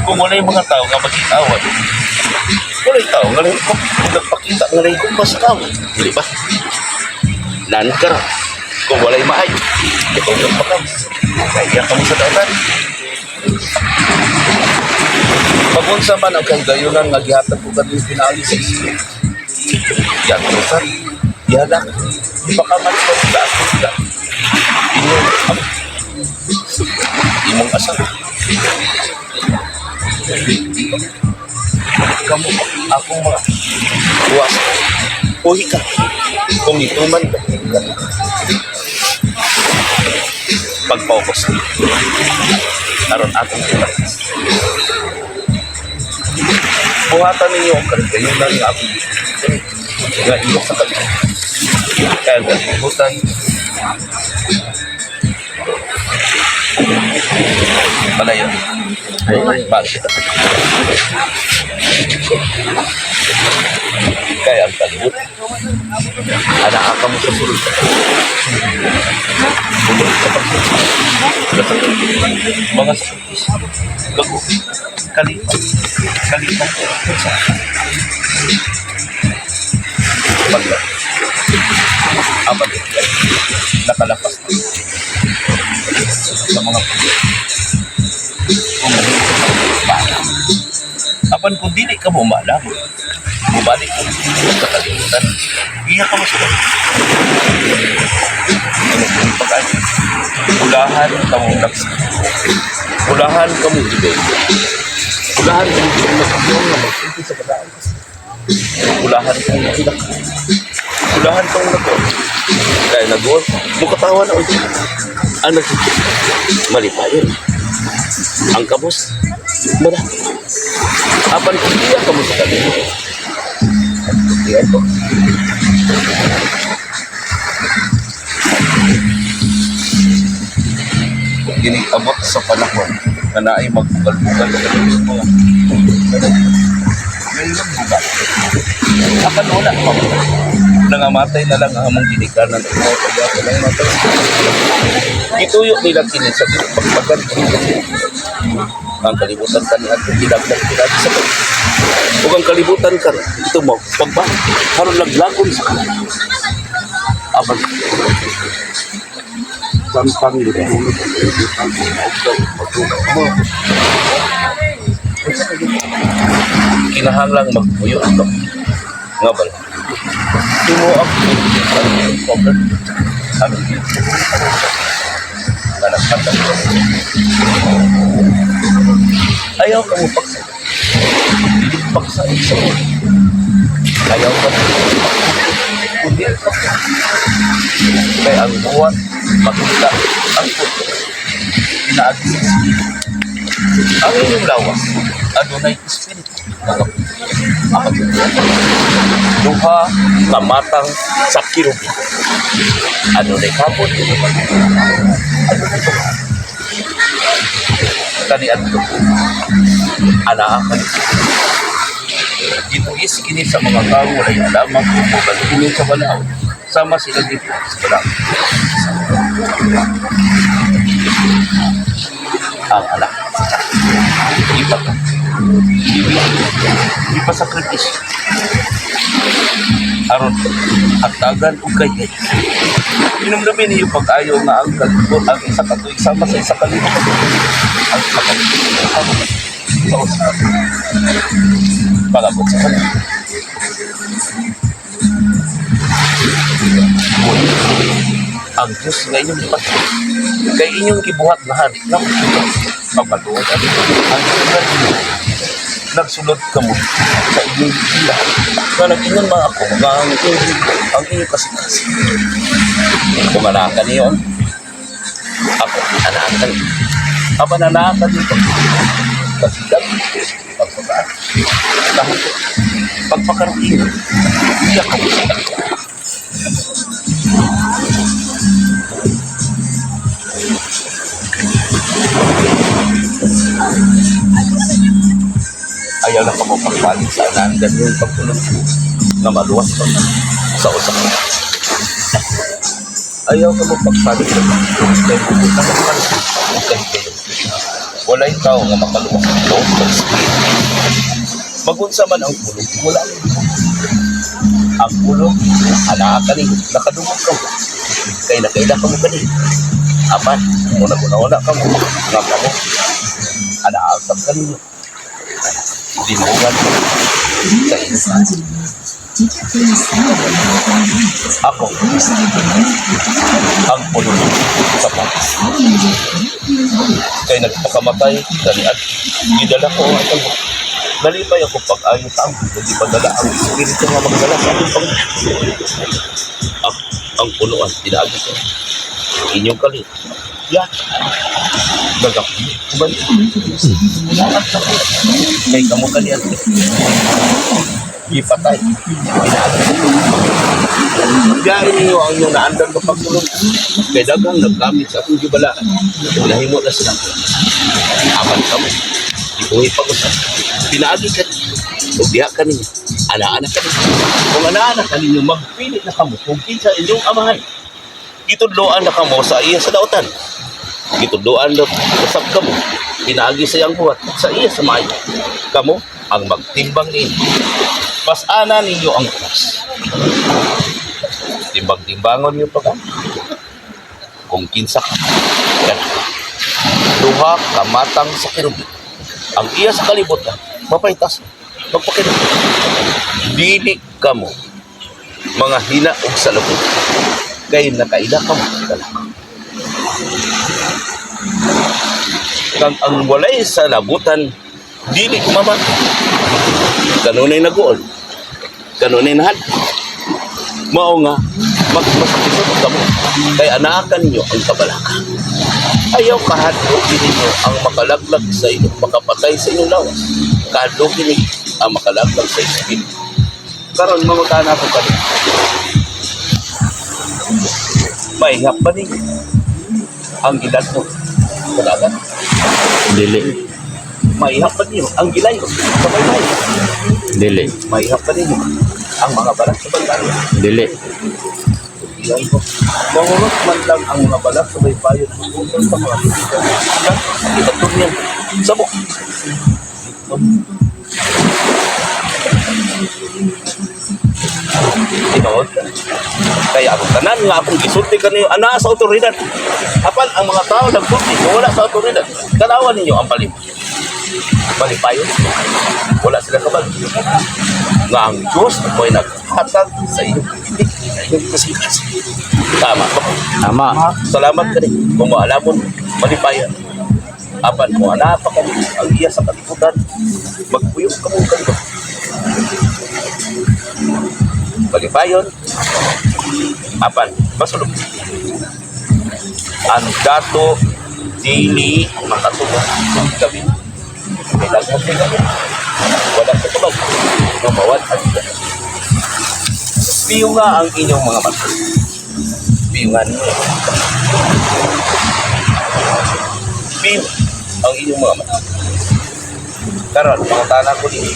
Kung walay mga tao nga magkitawan, walay tao nga lahi ko. Nagpakita nga lahi ko pa sa tao. Dili ba? Lan ka ra. Kung walay maayo, ikaw lang pa Kaya ka mo sa daotan. Pagunsa man ang kagayunan nga gihatag ko kanil pinaagi sa espiritu. Yatusan, gihalak, ipakamat ko sa akong ka. Inyong ama, imong asawa. Kamu, akong mga buwas. Uhi ka. Kung ituman ka. Pag-focus. Aron atong kita. Buhatan ninyo ang kaligayonan nga akong nga iyo sa kalibutan. Kaya ang kalibutan palayo. Ay, para kita. Kaya ang kalibot, anaa ka mo sa sulod. Sulod sa pagsulod. Mga sakripisyo, gago, kalipat, kalipat, pagla. Apan nakalapas na sa mga problema. Kung paalam. Apan kung dili ka mo maalam, mubalik ka sa kalimutan, iya ka mo sa ano kung pag Ulahan ka mo nagsa. Ulahan ka mo ibig. Ulahan ka mo nagsa nga magsulti sa bataan. Ulahan ka mo nagsa. Ulahan ka mo nagsa. Kaya nag-work, mukatawa na ulit. Ang nagsusulti, malipayon. Ang kabos, mula. Apan kung iya ka mo sa kalimutan. Iyan ko. Giniabot sa panahon na naay magbugal-bugal sa mga ngayon bugal. Apan wala pa. Nangamatay na lang ang among ginikanan at mga pag-asa lang matay. Gituyo nila kini sa pagpagan. Ang kalibutan kani at gilaglag kilagi sa pag. Ug ang kalibutan karon ito mo pagba karon laglagon sa kalan. Apan samtang gitulog ang kalibutan maugdaw magtulog mo. Kinahanglang magpuyo ito. Nga ba? Timo ang problem. Ano yun? Nalagpatan. Ayaw ka mo paksa. Dili paksa sa mo. Ayaw ka mo. Kundi paksa. Kaya ang buwan, makita ang puto. Pinaagi sa espiritu. Ang inyong lawas, adunay espiritu. Ang duha kamatang sa kirubi. Adunay kapon, adunay tunga. Kani adto anaa ka gituis kini sa mga tao walay alamang kung mobalik kini sa balaod. Sama sila dito sa balaod. Ang anak ipata ipasakripisyo aron hatagan og kay Hinumdumi niyo pag-ayo nga ang kalibot ang isa ka tuig sama sa isa ka libo ka tuig. Ang isa ka libo sama sa usa ka tuig. Pag-abot sa kanila. Ang Diyos nga inyong gipatay. Kay inyong gibuhat nga hari nga pagpatuod ang ang ninyo. Nagsulod kamo sa inyong ila. Nga nag-ingon mga ako nga ang inyong kasing-kasing. Kung anakan niyo, ako anakan. Apan anakan niyo, kasigang, pagpakaan, kahapon, pagpakaroon, iya ka mo sa kanila. Ayaw na ka mo pagpalit sa anaan ganyan pagtulog nga maluwas ka sa usak. Ayaw ka mo pagpalit sa kay bubutan ang panahon ug kahigayon. Walay tao nga makaluwas sa loob sa espiritu. Magunsa man ang pulong, wala ang ang pulong, anaa ka ni, nakadungog ka mo. Kay nakaila ka mo kani. Apan, muna una ka mo, nga ka mo. Anaa sab kanino. Dinugan sa inyo. Ako, ang pulong sa pangis. Kay nagpakamatay, kaniad, gidala ko ang akong nalipay ako pag-ayo sa among, hindi padala ang espiritu nga magdala sa akong pang ang punuan, tinaagi ko. Inyong kalit. Ya. Gagap. Kuban. Kay kamo kaniad. Ipatay. Tinaagi ko. Biyahe ninyo ang inyong naandang kapagulong. Kay daghang naggamit sa akong gibalaan. Nahimo na silang apan kamo. Ibuhi pa ko sa pinaagi ka. Ug diha kaninyo, ana-ana kaninyo. Kung ana-ana kaninyo, magpili na kamo kung kinsa inyong amahan. Gitudloan na kamo sa iya sa dautan. Gitudloan na usab kamo pinaagi sa iyang buhat sa iya sa maayo. Kamo ang magtimbang niini. Pasana ninyo ang oras. Timbang-timbangon niyo pa ka. Kung kinsa ka. Yan. Duha ka matang sa kerubin. Ang iya sa kalibutan, mapaitas. Magpakirubi. Dili kamo mga hina og salubot. Kay nakaila kamo sa talak. Kang ang walay sa labutan, dili mamat. Kanunay naguol. Kanunay nahad. Mao nga, magmasakit kamo. Kay anaakan ninyo ang kabalaka. Ayaw kahadlukin ninyo ang makalaglag sa inyo, makapatay sa inyong lawas. Kahadlukin ninyo ang makalaglag sa inyong espiritu. Karon mamutana ko kani. Maihap ba ninyo ang giladto sa dagat? Dili. Maihap ba ninyo ang gilayo sa baybayin? Dili. Maihap ba ninyo ang mga balat sa baybayin? Dili. Iyan ko. Mangurot man lang ang mga balat sa baybayin ang utol sa mga bibigyan. Itatong niyan. Sabok. Tinuod. Kaya ang tanan nga akong gisulti kaniyo ana sa otoridad. Apan ang mga tao nagsulti nga wala sa otoridad. Tanawan ninyo ang palim. Palipayon. Wala sila kabalo. Nga ang Diyos mo'y naghatag sa inyong hindi sa inyong kasing-kasing. Tama ba? Tama. Salamat kani kung maalamon malipayan. Apan kung ana pa kani ang iya sa kalibutan, magpuyok kamo kalibutan. Malipayon, apan masulog. Ang dato dili makatulong sa gabi. Kailangan sa gabi. Wala sa tubag. Lumawad ang iya. Piyo nga ang inyong mga mata. Piyo nga ninyo. Piyo ang inyong mga mata. Karon, pangutana ko ninyo.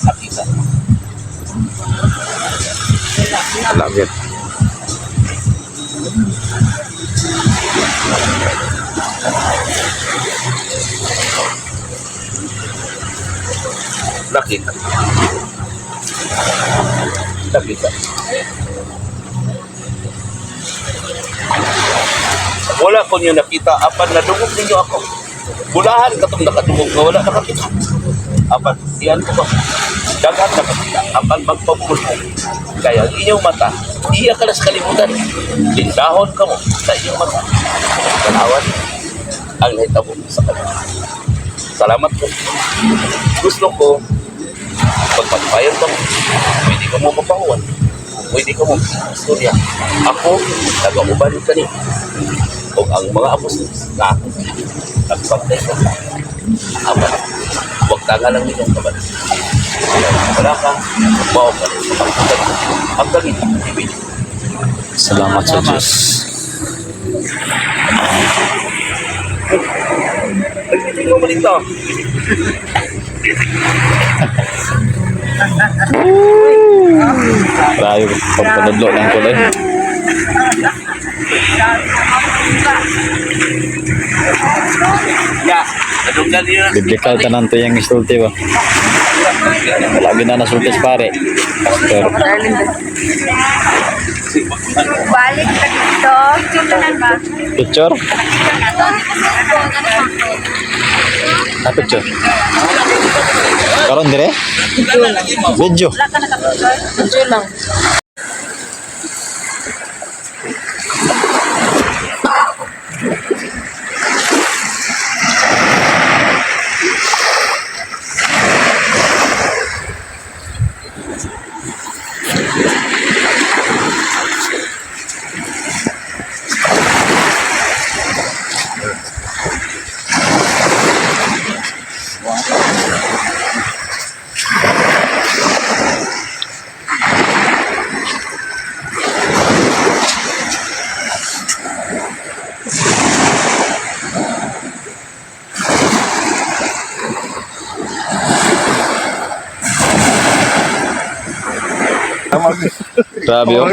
Nakita. Love it. Nakita. Nakita. Wala ko niyo nakita, apan nadungog ninyo ako. Bulahan katong nakadungog nga wala nakakita. Apan, diyan ko ba? Daghan nakakita, apan magpabulong. Kaya ang inyong mata, iya ka na sa kalibutan. Lindahon ka mo sa inyong mata. Tanawan ang nahitabo sa kanila. Salamat po. Gusto ko pagpagpayan ka mo, pwede ka mo mapahuan. Pwede ka mo istorya. Ako, nag-auban ka niyo. O ang mga apostols na ako, nagpantay ka. Apan, huwag tanga lang ninyong kabal. Wala ka, mao ka rin. Ang galing, ibig. Salamat sa Diyos. Nagtitingin mo dito. Grabe, pagpanudlo ng kulay. Ya, nadunggan niyo. Biblical tanan to yung isulti ba? Wala gina na sultis pare. Pastor. Balik ka dito. Picture ba? Picture? Ah, picture. Karon dire? Video. Wala ka naka-picture? Picture lang. Grabe oh.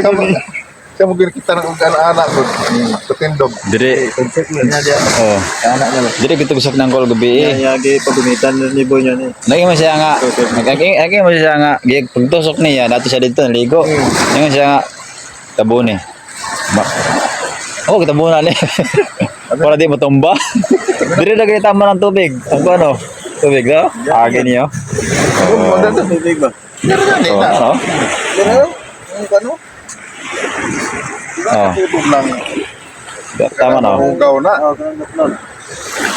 Siya mo kita ng anak ko. Sa tindog. Dire. Concept mo niya diya. Oh. Anak niya. Dire gitugsok ng kol gabi eh. Yagi pagumitan ni boy niya ni. Naging mo siya nga, naging mo siya nga, pagtusok niya, dato siya dito, naligo. Naging siya nga, tabuni. Ma oh, kitabunan ni. Para di matumba. Dire na kita tama ng tubig. Ang ano? Tubig no? Agi niyo. Oh, Tubig ba? Oh, ano? Pero ang ano? Oh, Tubog lang. tama na. Oh. Hugaw na. Oh, kanang gapnon.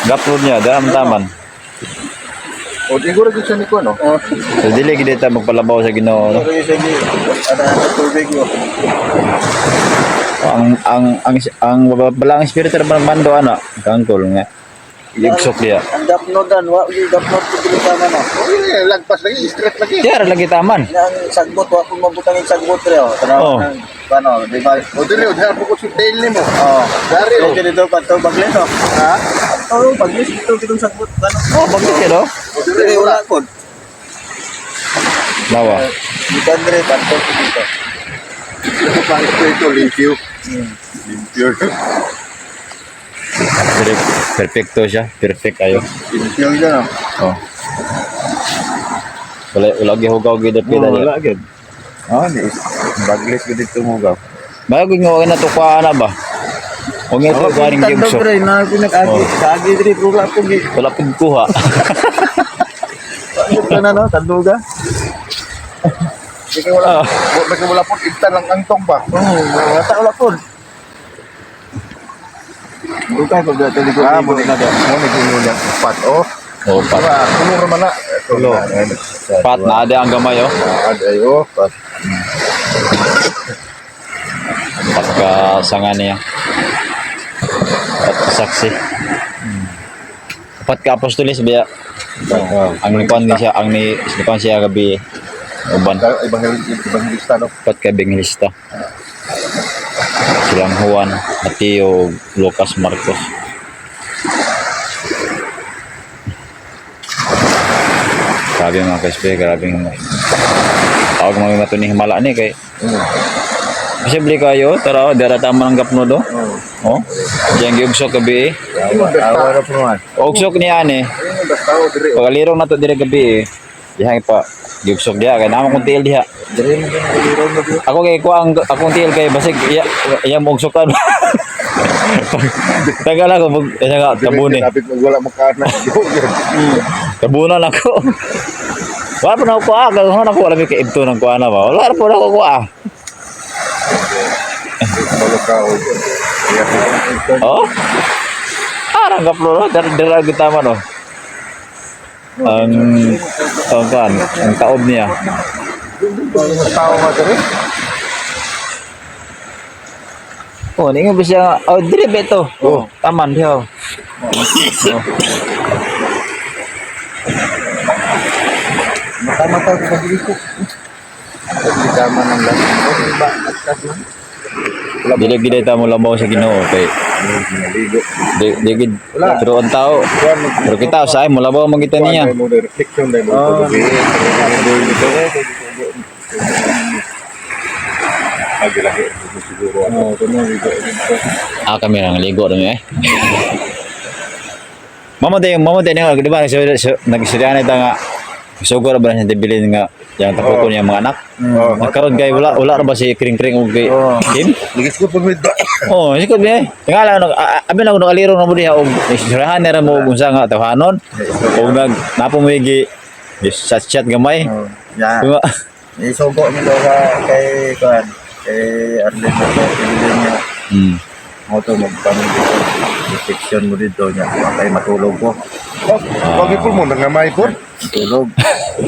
Gapload niya, dam taman. O, di ko rin siya ni ko, no? Oh, So dili gid ta magpalabaw sa Ginoo, no? pero sige, ana ang tubig mo. Ang balang espiritu ng mando ana, kangkol nga. Igsok niya. Ang gapnodan, wa gyud gapnod ko dili tama na. O, yun, lagpas lagi, straight lagi. Tiara lagi taman. Ina ang sagbot wa pud mabutang ang sagbot pre oh. Tanaw Oh. ng ano, di ba? O, dili, o, dili, bukod si tail ni mo. Oh. Dari, o. Dito dito padto baglis oh. Ha? Oh, baglis dito kitong sagbot ano. Oh, bagit siya, no? O, dili, Dili wala. wala pod. Lawa. Gikan dire padto dito. Ito pa, straight to, limpyo. Limpyo. Perfecto siya. Perfect ayo. Limpyo siya, no? Oh. Wala wala gihugaw gid pila niya. gyud. Oh, ni baglis gud dito mo gaw. Bago nga wag na to kuha na ba? Huwag nga to kuha ning gibso. pre na pinag-agi. Oh. Sa agi diri pero wala pud gi. Wala pud kuha. Ano na no, tanduga. Di ka wala, di ka wala po, ibtan lang angtong ba? Oh, wala wala pod. Bukan ko dito ligo Ah, mo ni mo ni ginoo pat, oh. Oh, pat. Diba, tulo raman na. Tulo. Pat na ade ang gamay oh. Aday, oh. Pat. Pat ka sanga niya. Pat ka saksi. Pat ka apostolis biya. Ang nikuan ni siya, ang ni nikuan siya gabi. Uban. Evangelista, no? Pat ka evangelista. Silang Juan, Mateo, Lucas, Marcos. Grabe mga kaspe, grabe mga. Tawag mga mato ni himala ni kay. Posible kayo, tara, oh, dara tama ng gapno do. Oh. Diyan giugsok gabi eh. Awa ra po man. Ugsok niya ani. Ayun, basta, oh, diri, oh. Pagalirong na to dire gabi eh. Diha pa giugsok diha kay namo kong tiil diha. Dire mo gyud kalirong na gyud. Ako kay kuha ang akong tiil kay basig iya iya mo ugsokan. Tagal ako mag isa nga Diri, tabuni. Lapit mo, wala makana. Tabunan ako. Wala pa na ako kuha, kag ako wala mi kay ibto ng kuha na ba. Wala pa na ako kuha. Malo ka, oh. Oh. Arang gaplo dar dar kita man oh. Ang ang kuan, ang taob niya. Tao nga diri. Oh, ningon ba siya? Oh, dire ba ito? Oh. Taman diha. Oh. Mata-mata ko sa ko. Hindi tama ng lahat. Oh, ba atkas man. Dili gid ta mo labaw sa Ginoo kay Naligo. di di gid pero ang tao pero kita usahay mo labaw man kita niya. Mo na reflection dahil mo. Oh, Lagi-lagi. Siguro. Oh, kuno ligo. Ah, kami lang ligo dami eh. Mama tayo, mama tayo nga, di ba, nagsuryahan ita nga, sugo ra ba na siya tibilin nga, yang tapukon niya mga anak. Oh. Nagkaroon kay wala wala ra ba si Kring Kring og kay Oh. Kim? Ligis ko pag Oh, sikot bi. Tingala nag abi na ko nakalirong na mo diha og suryahan na ra mo og unsa nga tawhanon. Og nag napo mo gi chat chat gamay. Oh, ya. Diba? Isugo mi daw ka kay kuan kay Arlene ko kay niya. Mo to magpamilya dito. Reflection mo dito niya. Kay matulog ko. Wag po mo nangamay po. Tulog.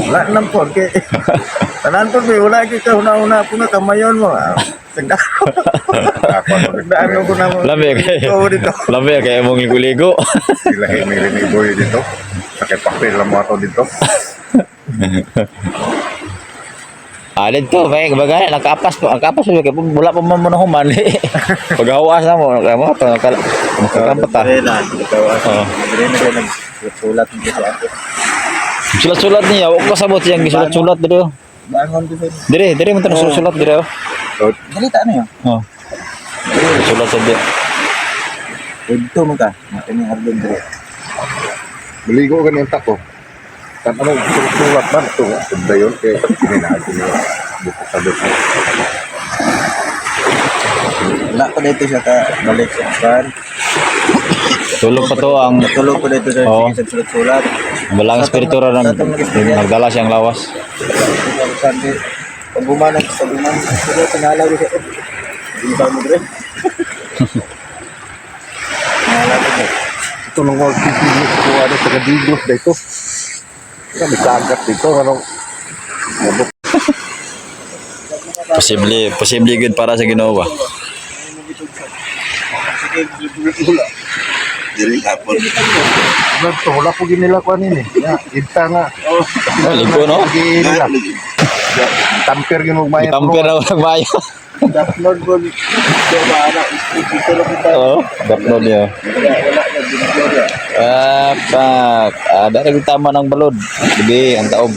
Wala nang po kay tanan po may wala kay kahuna-huna po nga kamayon mo. Ah, Sagdaan. Sagdaan ko na mo. Lami kay. Ikaw dito. Lami kay imong ligo-ligo. Sila may ni boy dito. Sakit papel lang mo ato dito. Ah, dito, kay baga nakapas po, nakapas po kay wala pa man mo na human. Paghawas na mo, kay mo to nakakampat ta. Dire na. Ikaw Oh. Dire na kayo nagsulat dito sa ako. Sulat-sulat niya, wa ko kasabot siyang gisulat-sulat dito. Bangon ko sa Dire, dire mo tanong sulat dire oh. Dili ta ano yun? Oh. Sulat sa di. Dito mo ka. Natin yung Arlene dire. Maligo ka niyang tako. Kan ano, sulat man ito. Dayon kay kininaagi niya. Buko sa doon. Wala pa dito siya ka balik sa kan. Tulog pa to ang Tulog pa dito sa Oo. sige sa sulat-sulat. walang espiritu ra nag, nagdala siyang lawas. Sunday. Pag bumanag sa buman, sige tinalaw siya. Hindi ba mo dire? Tinalaw ko. Ito nung mga kikinis ko ano sa Kadiglos dito. Kami dagat dito. Ano, Posible, posible good para sa Ginoo ba. Diri hapon. ano to, wala po ginila ko ano eh. Ya, inta nga. Oh, ligo no. Ginila. Tamper yun og maya. Tamper raw ng bayo. Upload ko. Di ba ana dito lang kita. Oo, upload niyo. Wala wala na video niya. Ah, pak. Ah, dari tama ng balod. Sige, ang taob.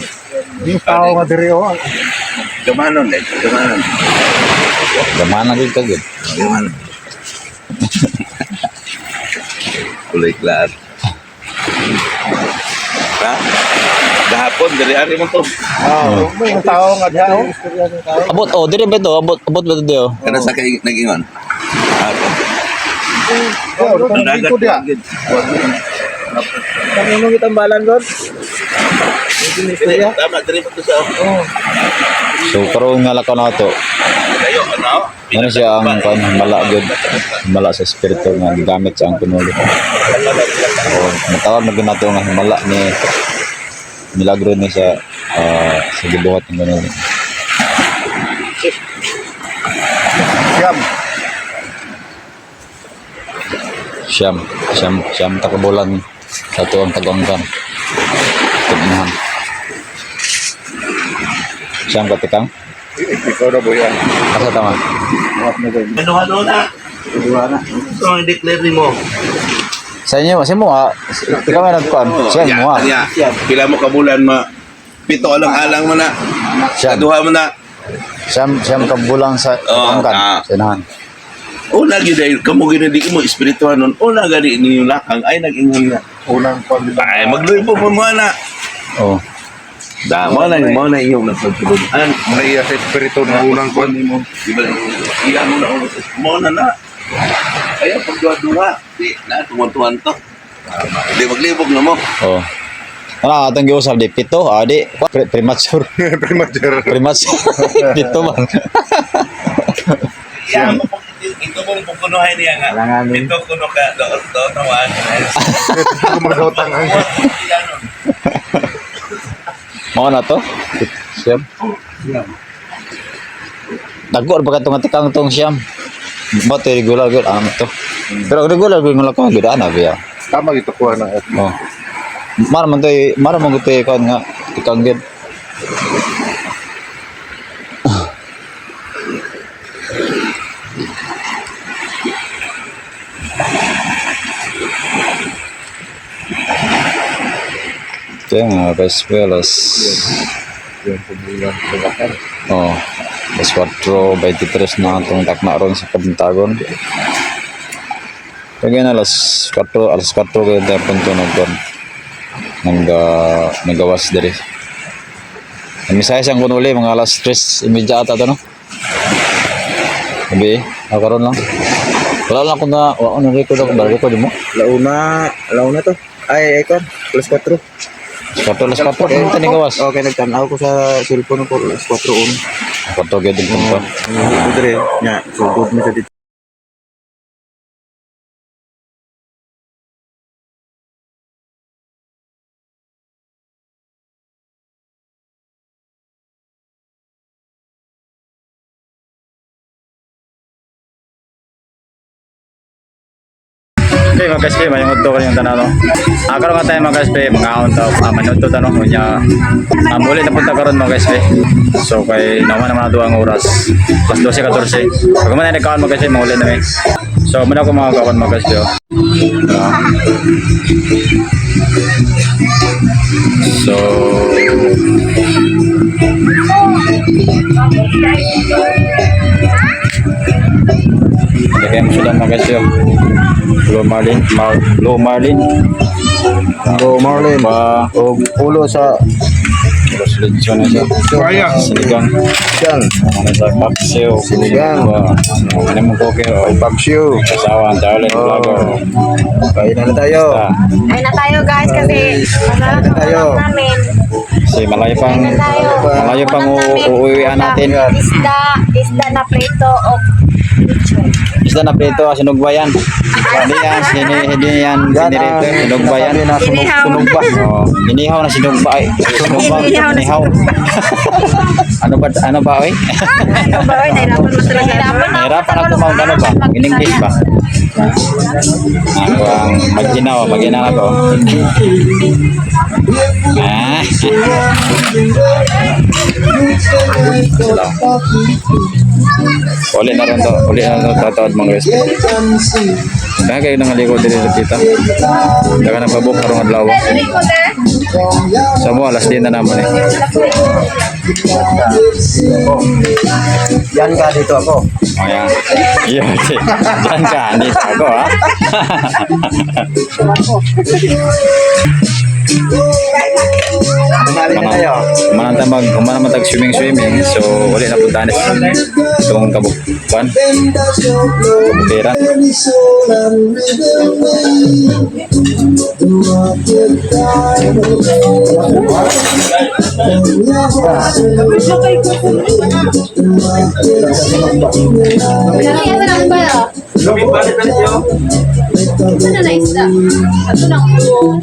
Yung tao nga diri oh. Gamanon eh, gamanon. Gamana gid ka gid. Gamanon. Kulay klar. Ha? Gahapon diri ari mo to. Ah, may tao nga diha oh. Abot oh, dire ba to? Abot abot ba to dire? oh? Kana sa kay nagingon. Hapon. Oh, Ang dagat dito diha. gid. Kami mo kitang balan god. Dili, tama diri mo to sa So karon nga lakaw na to. kayo ano? Ano siya ang kan himala gyud. Himala sa espiritu nga gigamit sa ang kunulo. O matawag na gyud nato nga himala ni milagro ni sa ah, sa gibuhat ng kunulo. Siyam. Siyam, siyam, siyam takabulan sa tuwang tagongkan. Tignahan. Siyam katikang? Ikaw na boyan. Asa tama? Ano ano na? So ang declare nimo. Sa inyo, sa mo ha? Ikaw nga nagkuhan. Siyam mo ha? Ya, pila mo ka bulan ma pito alang-alang mo na. Siyam. Duha mo na. Siyam, siyam kabulang sa Oo, tagongkan. ah. Sa inahan. Una gyud ay kamo gyud di mo espirituhan nun. Una gani ninyo lakang ay nag-ingon na. Unang kwan di ba? Ay magluy po mo na. Oo. Da mo na iyong nagpagtulunan. Mga iya sa espiritu na unang kwan. Nimo. Di ba? Iya mo na ulo mo na na. Kaya pag duha-duha, di na tuwan-tuwan to. Di maglibog na mo. Oo. Ano atong giusap di pito, ah, di premature. Premature. Premature. Pito man. Iya mo pag ito mong pupunuhin niya nga. Ito kuno ka doon doon naman. Magdotang ang Mao na to? Siyam. Dagko ba katong tikang tong siyam? Ba to regular gyud ano to. Pero regular gyud nga ko gyud ana biya. Tama gito kuha na. Oh. Mara man to, mara man gud to kon nga tikang gyud. Kaya nga, guys, alas Yung pumulan sa bakar. Oh, alas 4:23 na itong takna ron sa Kabuntagon. Kaya na alas 4, alas 4 kayo tayo punto nagkon. Nang nagawas diri. Ang misahe siyang kunuli, mga alas 3:30 ata ito, no? Sabi, karon lang. Wala lang ako na, wala ko na record ako, ba record mo? Launa, launa to. Ay, ay kon, alas 4. Alas 4, alas 4, okay, ito gawas. Okay, nagtanaw ko sa cellphone ko alas 4 un. 4 kayo din punto. Ang dire, nya, sugod mo sa dito. Okay, mga kaspi, may udto kanyang tanan, no? Ah, karon nga tayo mga kaspi, mga aon to, ah, manuto tanong unya. Ah, muli na punta karon mga kaspi. So kay naman naman ato ang oras. Alas 12:14. Pag man nagkaon mga kaspi, mauli na mi. So muna ko mga kaon mga kaspi. Oh. Ah. So, lagay mo sila mga guys yun. Blue Marlin, Blue Marlin. Go Marlin. Ba, O ulo sa Resolution na siya. Sinigang. Gang. Ano sa paksiw. Sinigang. Ba, ano mo koke o. Paksiw. Asawa ang darling Oh. vlogger. Kain na na tayo. Basta, Ayun na tayo guys kasi Kain na tayo. namin. kasi Tayo. malayo pang uuwian natin. Isda, isda na prito o lechon. Isda na prito, sinugba yan. Hindi yan, hindi yan, Yan ang generator, sinugba yan. sinasabi na sunog ba? Oh, inihaw na sinugba ay. Sinugba, inihaw. Ano ba, oy? Ano ba? Oy, nahirapan mo talaga. Nahirapan ako mag ano ba? In English ba? Ako ang maginaw, maginaw ako. Ah. Sila. Uli na rin to, uli na rin to tatawad mga guys. Dahil kayo nang ligo dito dito. Dahil ka nagpabook karong adlaw. Sa mo alas 10 na naman eh. Yan ka dito ako. Oh, yan. Yun. Diyan ka, andito ako ha. Bumali na tayo. Humananta mag humana man tag swimming swimming, so wala na puntahan itong kabukuan kabukiran. Ano na isda? Ito na ulo.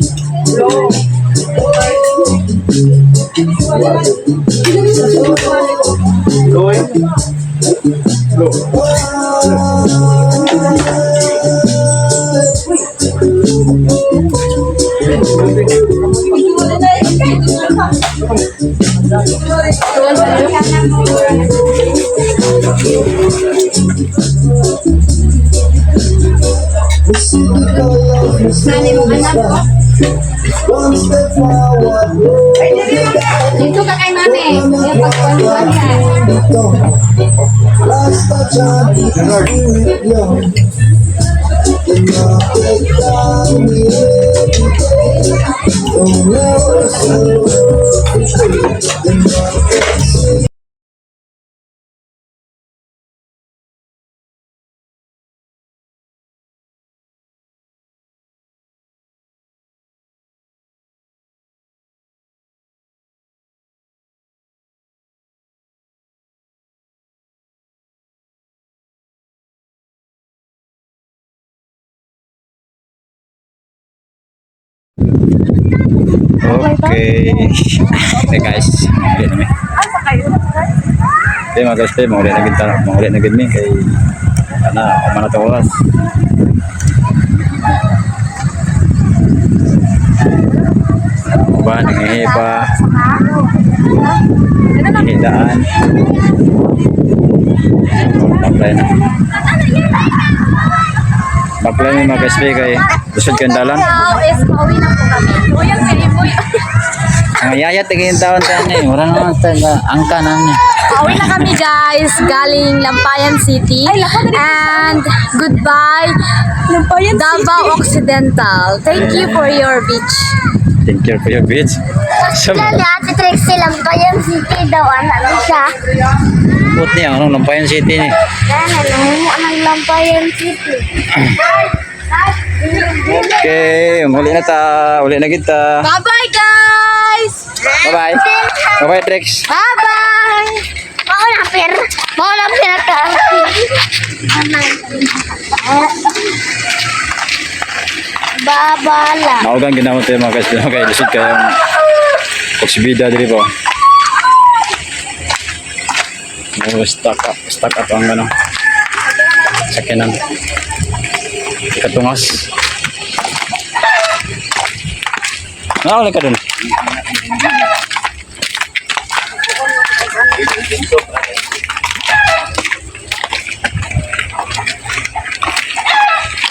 Dito ka kay mami. Yung pagpaliwan niya. Okay. Okay guys, maulit na mi. Okay mga guys, maulit na gid ta, maulit na gid mi kay ana human na tong oras. Ba nangihi pa. Hidaan. Baklay na. Baklay na mga guys, kay lusod kang dalan. Is pauwi na po kami. Uyang kay Boy. Ang yaya tingin taon taon eh. Wala naman tayo. Angka na niya. Pauwi na kami guys, galing Lampayan City. And goodbye, Lampayan Davao Occidental. Thank you for your beach. Thank you for your beach. So, Lali, Ate Trixie, Lampayan City daw, anak ko siya. put niya. Ano, Lampayan City ni. Yan, ano mo ang Lampayan City. Okay, uli na ta. Uli na kita. Bye-bye guys! Bye-bye. Bye-bye, Trix. Bye-bye! Mao na pera. Mao na pera ka. Babala. Naugang ginawa tayo mga guys. Kay lusod kayong pagsibida diri po. Oh, stuck up ang ano. Sakyanan. Ikatungas. Nakawala ka dun.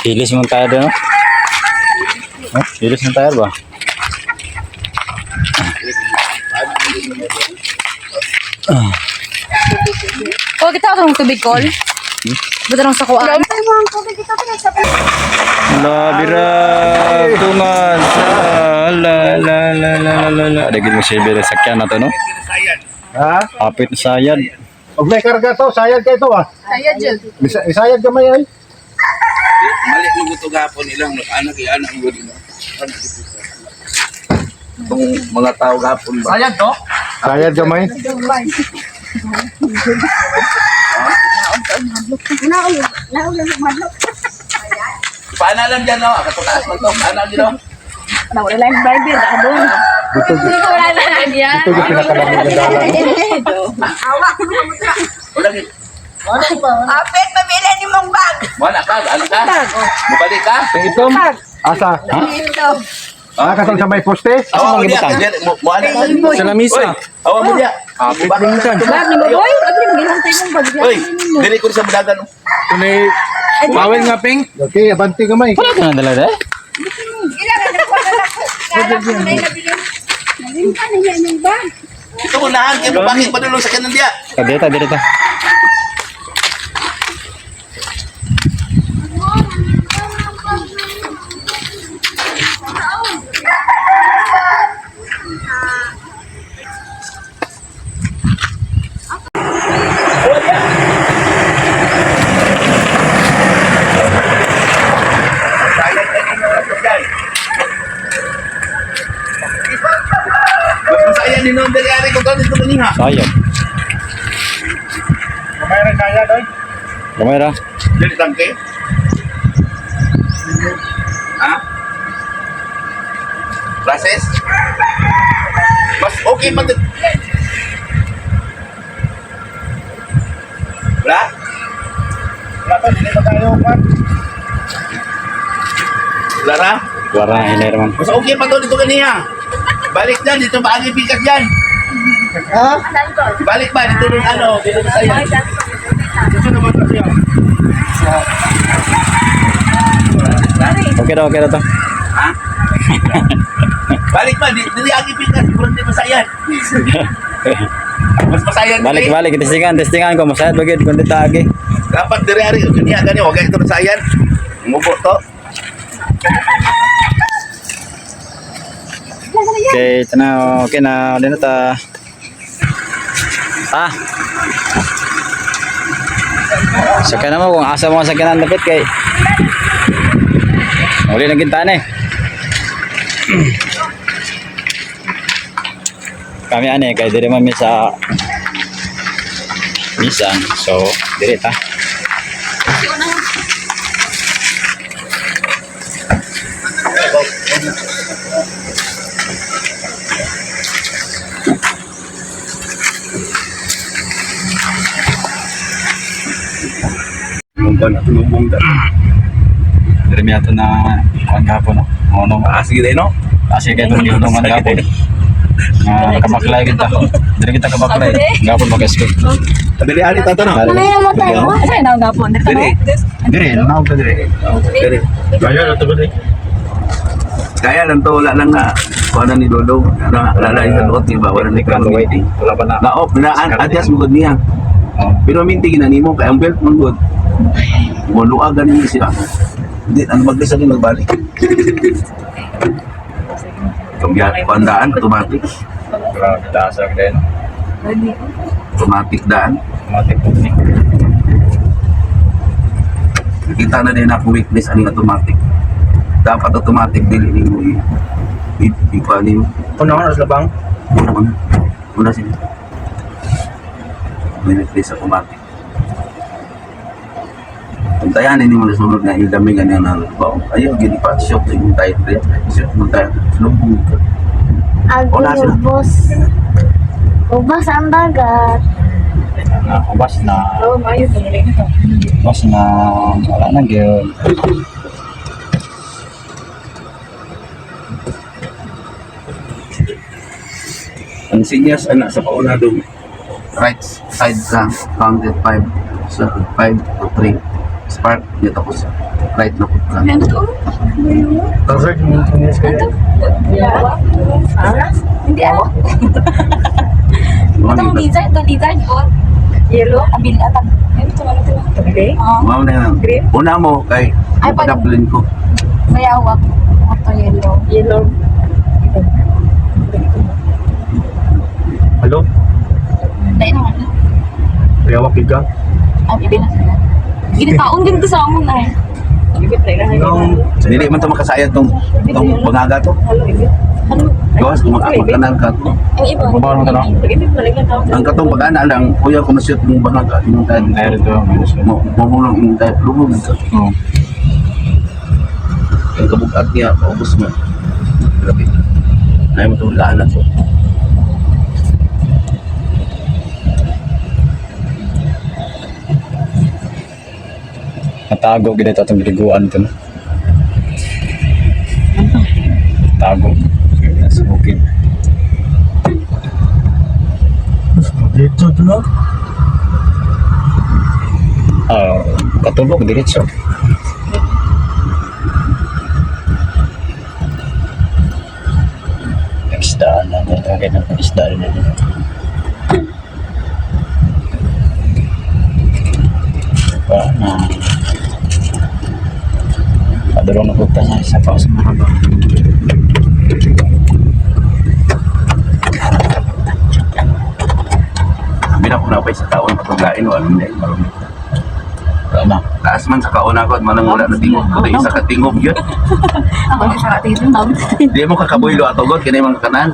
Hilis mong tayo dun, no? Oh, hilis ng tire ba? Oh, kita ako ng tubig kol. Buta nang sakuan. La bira tungan la la la la la la la. Ada gid mo silbi sa sakyan na to, no? Ha? Apit na sayad. Og may karga to, sayad kay to ah. Sayad jud. Isayad gamay ay. Mali mo gusto gapon ilang anak anak mo din. Itong mga tao gapon ba? Sayad to? Sayad gamay. Paano alam dyan, no? Katutaas man to. Paano alam dyan, no? Dito dito yung pinakalamig na dalan. Wala gid. Apit, pamili ni mong bag. Wala ka, ano ka? Mubalik ka? Itom. Asa? Ah, kasang sa may poste? Awa mo diya. Mo Sa lamisa. Awa mo diya. Apit din kan. Oy, dili ko sa budagan. Tunay, bawel nga ping. Okay, abanti gamay. Wala ka na dala de? Ito ko nahan kay bakit padulong sa kanan diya. Dito, dito. Mas masaya ni noon dali ari ko ganito kanina. Sayad. Gamay ra sayad oy. Gamay ra. Dili tangke. Ha? Process? Mas okay pa din. Wala? Wala pa, dili pa tayo man. Wala ra? Wala na hinay man. Mas okay pa to dito kaniya. Balik dyan, dito paagi pikas dyan. Ha? Balik ba dito nung ano, dito sa iyo. Okay ra to. Ha? Balik ba, dili agi pikas, pero di masayan. Mas masayan Balik dili. balik testingan testingan ko masayad bagid kun dito agi. Dapat diri ari kaniya gani wag ito masayan. Mubo to. Okay, ito na. Okay na. Uli na ta. Ah. Sakyan na mo kung asa mo ang sakyanan dapat kay. Uli na gintaan eh. Kami ane kay dire man mi sa Nissan. So, dire ta. Lubong na lubong da. Dire mi ato na kuan gapon no. Ono. Ah, sige dai no. Kasi kay itong dito man gapon. Nga kabaklay kita. Dire kita kabaklay. Gapon mag-escape. Dili ari tato no. Ay, na gapon. Dito Dili. Dire, naog ka dire. Dili. Gaya na to ba eh? Kaya lang to wala lang na kuha na ni Lolo. Na lalay sa luot ba wala ni Wala minting. Wala pa na. Na off na adjust mo gud niya. Oh. Pero minti gina nimo kay ang belt man gud. Mo ganin siya. Hindi ano maglisa din magbalik. Kambya pandaan automatic. Grabe, taas lang din. Automatic daan. Automatic po ni. Nakita na din ako weakness ani automatic. Dapat automatic dili nimo i i i kuha nimo. Puno oras labang. Una una. Una sila. May weakness automatic. Pantayan hindi mo nasunod na yung dami ganyan na baong. Ayaw, gini pa. Shock yung tayo. Shock mo tayo. Lubong ka. Wala Agri sila. ubos. Ubos ang dagat. Na, bas na. Oh, mayo to. Bas na wala na gyud. Ang sinyas, anak, sa pauna dong. Right side ka, counted 5, so 5 to 3. Spark, niya tapos right na put ka. Ano to? Tawag mo tunis kayo. Hindi ah. Itong design, itong design ko. Yellow, abil atag. Ito ano to? Okay. Mao na. Una mo kay Ay, pag- padaplin ko. Sayawak. Ito yellow. Yellow. Hello? Dahil naman. Kaya wak ka? Ang ibi na sila. Ginitaon din to sa amon ay. Dili man to makasayad tong tong bangaga to. Gawas kung makanan ka to. Ang iba. Bawal mo to, no? Ang katong pag-ana lang, kuya ko masyot mong bangaga imong tayo. Ay, ito. Mo mo lang imong tayo lubog ka. Oo. Ang kabugat niya paubos mo. Grabe. Ay mo to laan so. Natago gid ito atong giliguan ito, no? Tago. Sa bukid. Dito to no? Ah, katulog diretso. Isdaan na. Ito ng isdaan na dito. Pa na. Padulong na punta sa isa pa sa mga. Sabi na ko na pa sa taon patuglain wala man dahil marumi. Wala na. Taas man sa kauna ko at manang wala na tingog ko isa ka tingog yun. Ako yung sa atin. Di mo kakabuylo atogod kini mga kanan.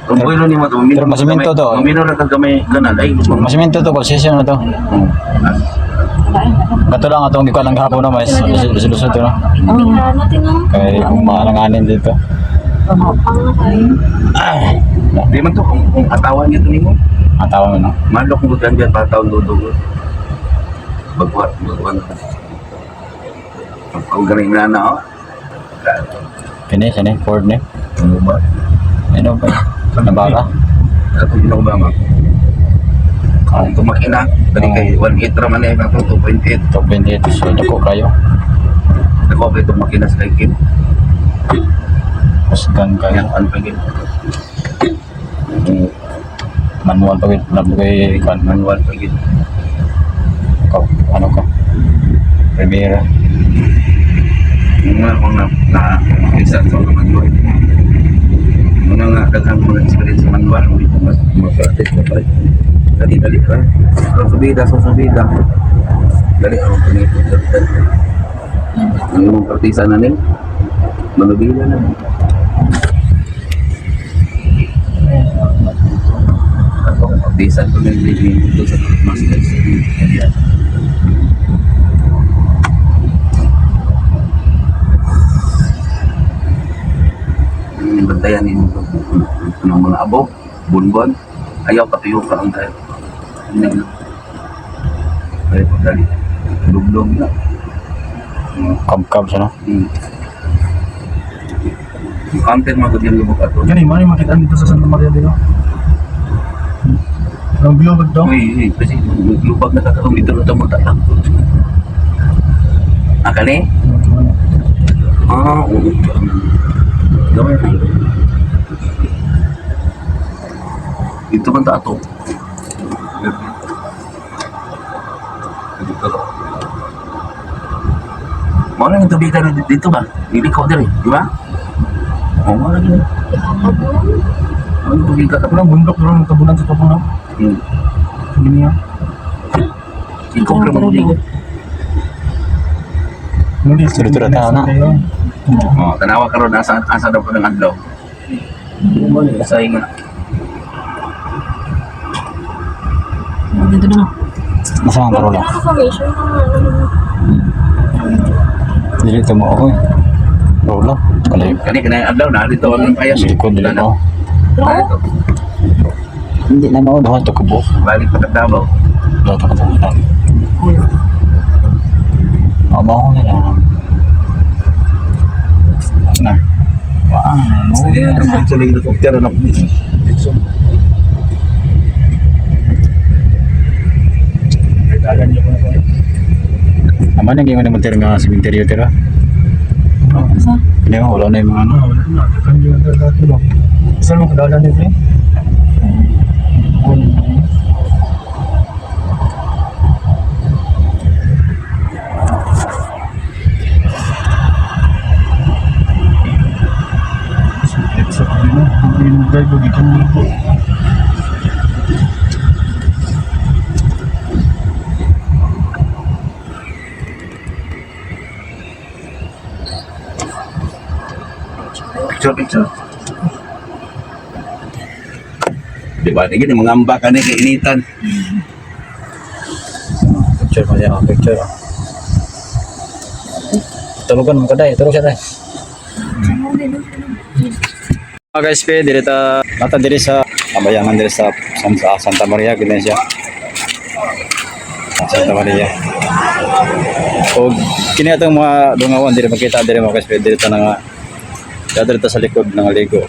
Kung buylo nimo to, Pero masimento to. Mamino ra ka gamay kanan ay. Masimento to, concession na to. Kato lang atong gikuan lang gahapon no, mas lusod-lusod to no. Natin no. Kay kung maalanganin dito. Ah, Di man to kung atawan niya to nimo. Atawa mo no. Malok mo gan diyan pa taon dudugo. Bagwat, bagwat. Ang galing na na oh. Kini kini Ford ni. Ano ba? Ano ba? Nabara. Ato ginawa ba? Ang tumakina, dali kay 1.8 ra man eh, ato 2.8. Top 28 so dako kayo. Ako kay tumakina sa kay Kim. Kusgan kayo. Kaya ano pa gid. Manual pa gid na kay kan Manual pa gid. ka ano ka. Primera. Mga akong na na isa sa mga manual. Mga nga daghang mga experience sa manual, hindi ko mas ma-practice na pa. Dali dali pa. Sa subida, sa subida. Dali ako pinito. Dali. Ang imong partisa na ni manubila na. Ako partisa ko na dito sa masters. Yung bantayan ninyo ng mga abo, bunbon, ayaw patuyo ka ang tayo. Hindi na. Ay, dali. Lublog na. Kabkab siya no. Counter mga good yung lubog ato. Gani man makita dito sa Santa Maria dito. Ang view daw. Uy, uy, kasi lubag na kakaroon dito na ito tatak. Ah, kani? Ah, oo. Gamay. Dito man ta ato. Dito. Mao lang yung tubigan dito ba? Hindi ko diri, di ba? Oo, mao lang yun. Ano yung tubigan ka? Walang bundok ron tabunan sa tabunan. Gini ya. Ikaw lang mo dito. Muli Sulit-sulit na, na. Oh, tanawa karon asa asa daw ko ng adlaw. Sa inga. Nasa ang parola. Information. Dili to mo ako eh. Rola. Kali. Kani kanay adlaw na dito ang kaya. Sa likod dili ko. Hindi na mao duha to kubo. Balik pa ka Davao. Duha to kubo. Oh, mao na lang. Na. Wow, no. Tuloy na ko tira na. Aman ang gingon mo tira nga sementeryo tira. Hindi mo wala na yung mga ano. Ah, wala na. Kan yung dati ba? Saan mo kadalan dito? Sa kanila, kung drive, gikan mo. Picture, picture. Di ba? Di mga amba ka ni kainitan. Picture mo siya, picture. Oh. Tulugan mo ka day, tulog siya day. Mga guys, pe, diri ta nata diri sa kabayangan diri sa Santa Maria gid siya. Santa Maria. Og kini atong mga dungawan diri makita diri mga guys, pe, diri ta na nga diri ta sa likod ng ligo.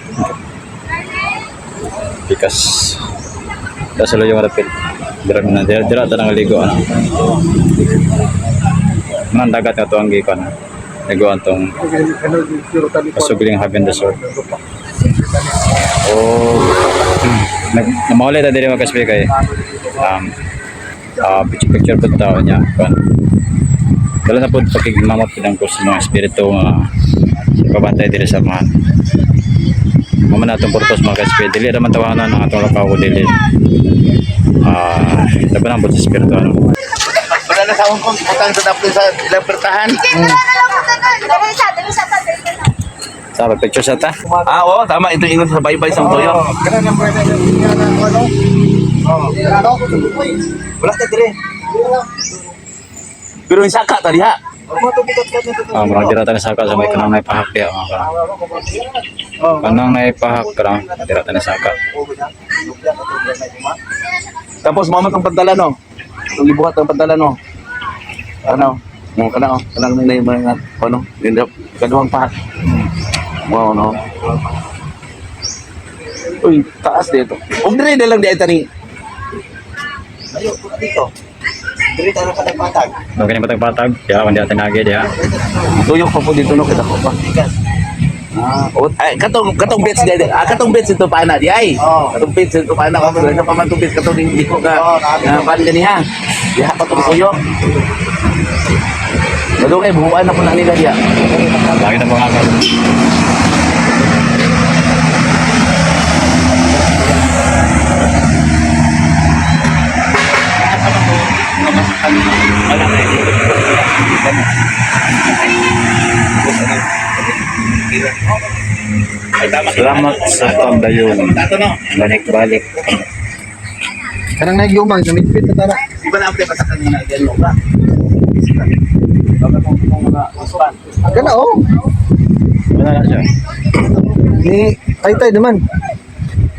Pikas. Da sa luyo marapit. Dira na dira dira ta nga ligo ano. Manang dagat nga tuang gikan. Liguan tong Pasugling Haven Resort. Oh, nag namahuli ta diri mga kasbi kay picture picture pud tao niya kan. Dala na pud pakigmamot pud ang sa mga espiritu nga pabantay diri sa mga mama na atong purpose mga kasbi dili ra man tawanan ang atong lakaw ko dili. Laban ang pud sa espiritu ano. Wala na sa Hong Kong, butang sa dapli sa ilang pertahan. Sa picture sa ta. Ah, oo, tama. Ito ingon sa baybay sa toyo. Wala ka dire. Pero yung saka tadi ha. Murag dira ta saka sa may kanang naipahak diha mga kanang. Kanang naipahak kanang dira ta saka. Tapos mama tong pantalan no. Itong gibuhat ang pantalan no. Ano? Mo kana oh, kanang na yung mga ano, yung kaduhang pahak. Wow no. Uy, taas dito. Og dire na lang di ay tani. Ayo, dito. Dire tayo ka patag. Mo kini patag-patag, diha man diha tinagi diha. Tuyok pa po dito no kita ko pa. Ah, oh, ay, katong katong beds di ah, katong beds ito pa na di ay. Katong beds ito pa na ko sa pa man tong beds katong hindi ko ka na pan ganiha. Diha pa tong tuyok. Madugay buhuan na po na nila diha. Lagi na mga kan. Salamat sa pagdayon. Balik-balik. Kanang nagyumang, namigpit na tara. Di ba na-apply pa sa kanina diyan mo ba? Baga tong mga uspan. Kana oh. Wala na siya. Ni ay tay naman.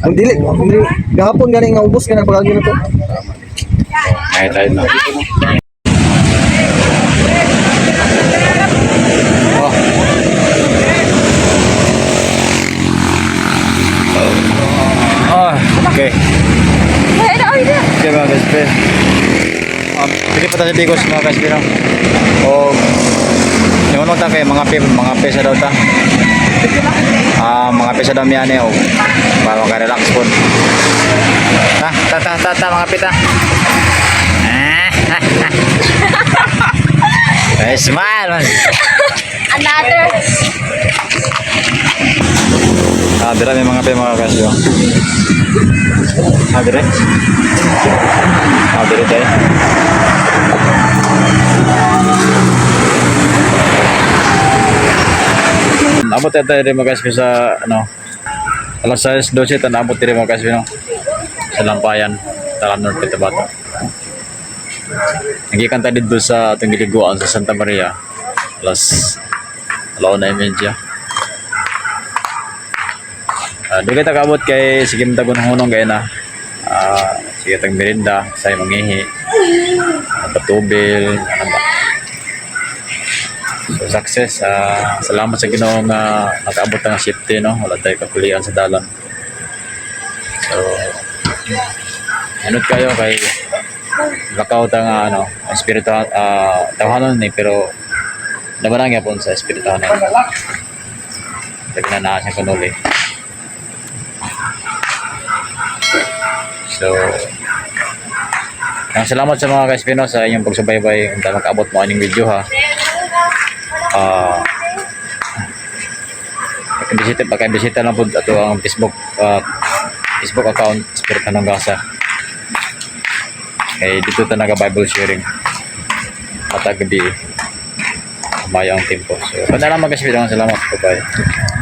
Ang dili, dili gahapon gani nga ubos kanang pagagi na to. Ay, tayo na. Oh. Ah, okay. Ay, na, ay, na. Okay mga guys, pre. Pili pa tayo sa Bigos mga guys, pero. O, yung ano ta kay mga pe sa daw ta. Mga pe sa daw miyan eh, o. Para maka-relax po. Ta, ta, ta, ta, ta, mga pe ta. Eh, smile man. Another. Dira may mga pe mga guys, yo. Dire. Dire tayo. Abot tayo tayo rin mga guys sa ano alas 6:12 tan abot tayo mga guys no sa Lampayan, Talan North Cotabato. Nagikan tayo dito sa atong giliguan sa Santa Maria alas 1:30. Dugay ta kaabot kay sige man tagon hunong kay na. Sige tag merinda, say mangihi. Patubil, ano ba. So success, salamat sa Ginoo nga nakaabot ta nga safety no, wala tayo kakulian sa dalan. So anot kayo kay lakaw ta nga ano, espiritu tawhanon ni pero nabarang gyapon sa espirituhanon. Sabi na naa siya kanuli. So, ang salamat sa mga ka-SP, no, sa inyong pagsubaybay. Kung makaabot mo aning video ha. Pakibisita lang po ato ang Facebook account Espiritu ng Gasa. Kay dito ta naga Bible sharing. Matag gabi. Mayo ang tempo. So, pana lang mga ka-SP. Salamat. Bye-bye.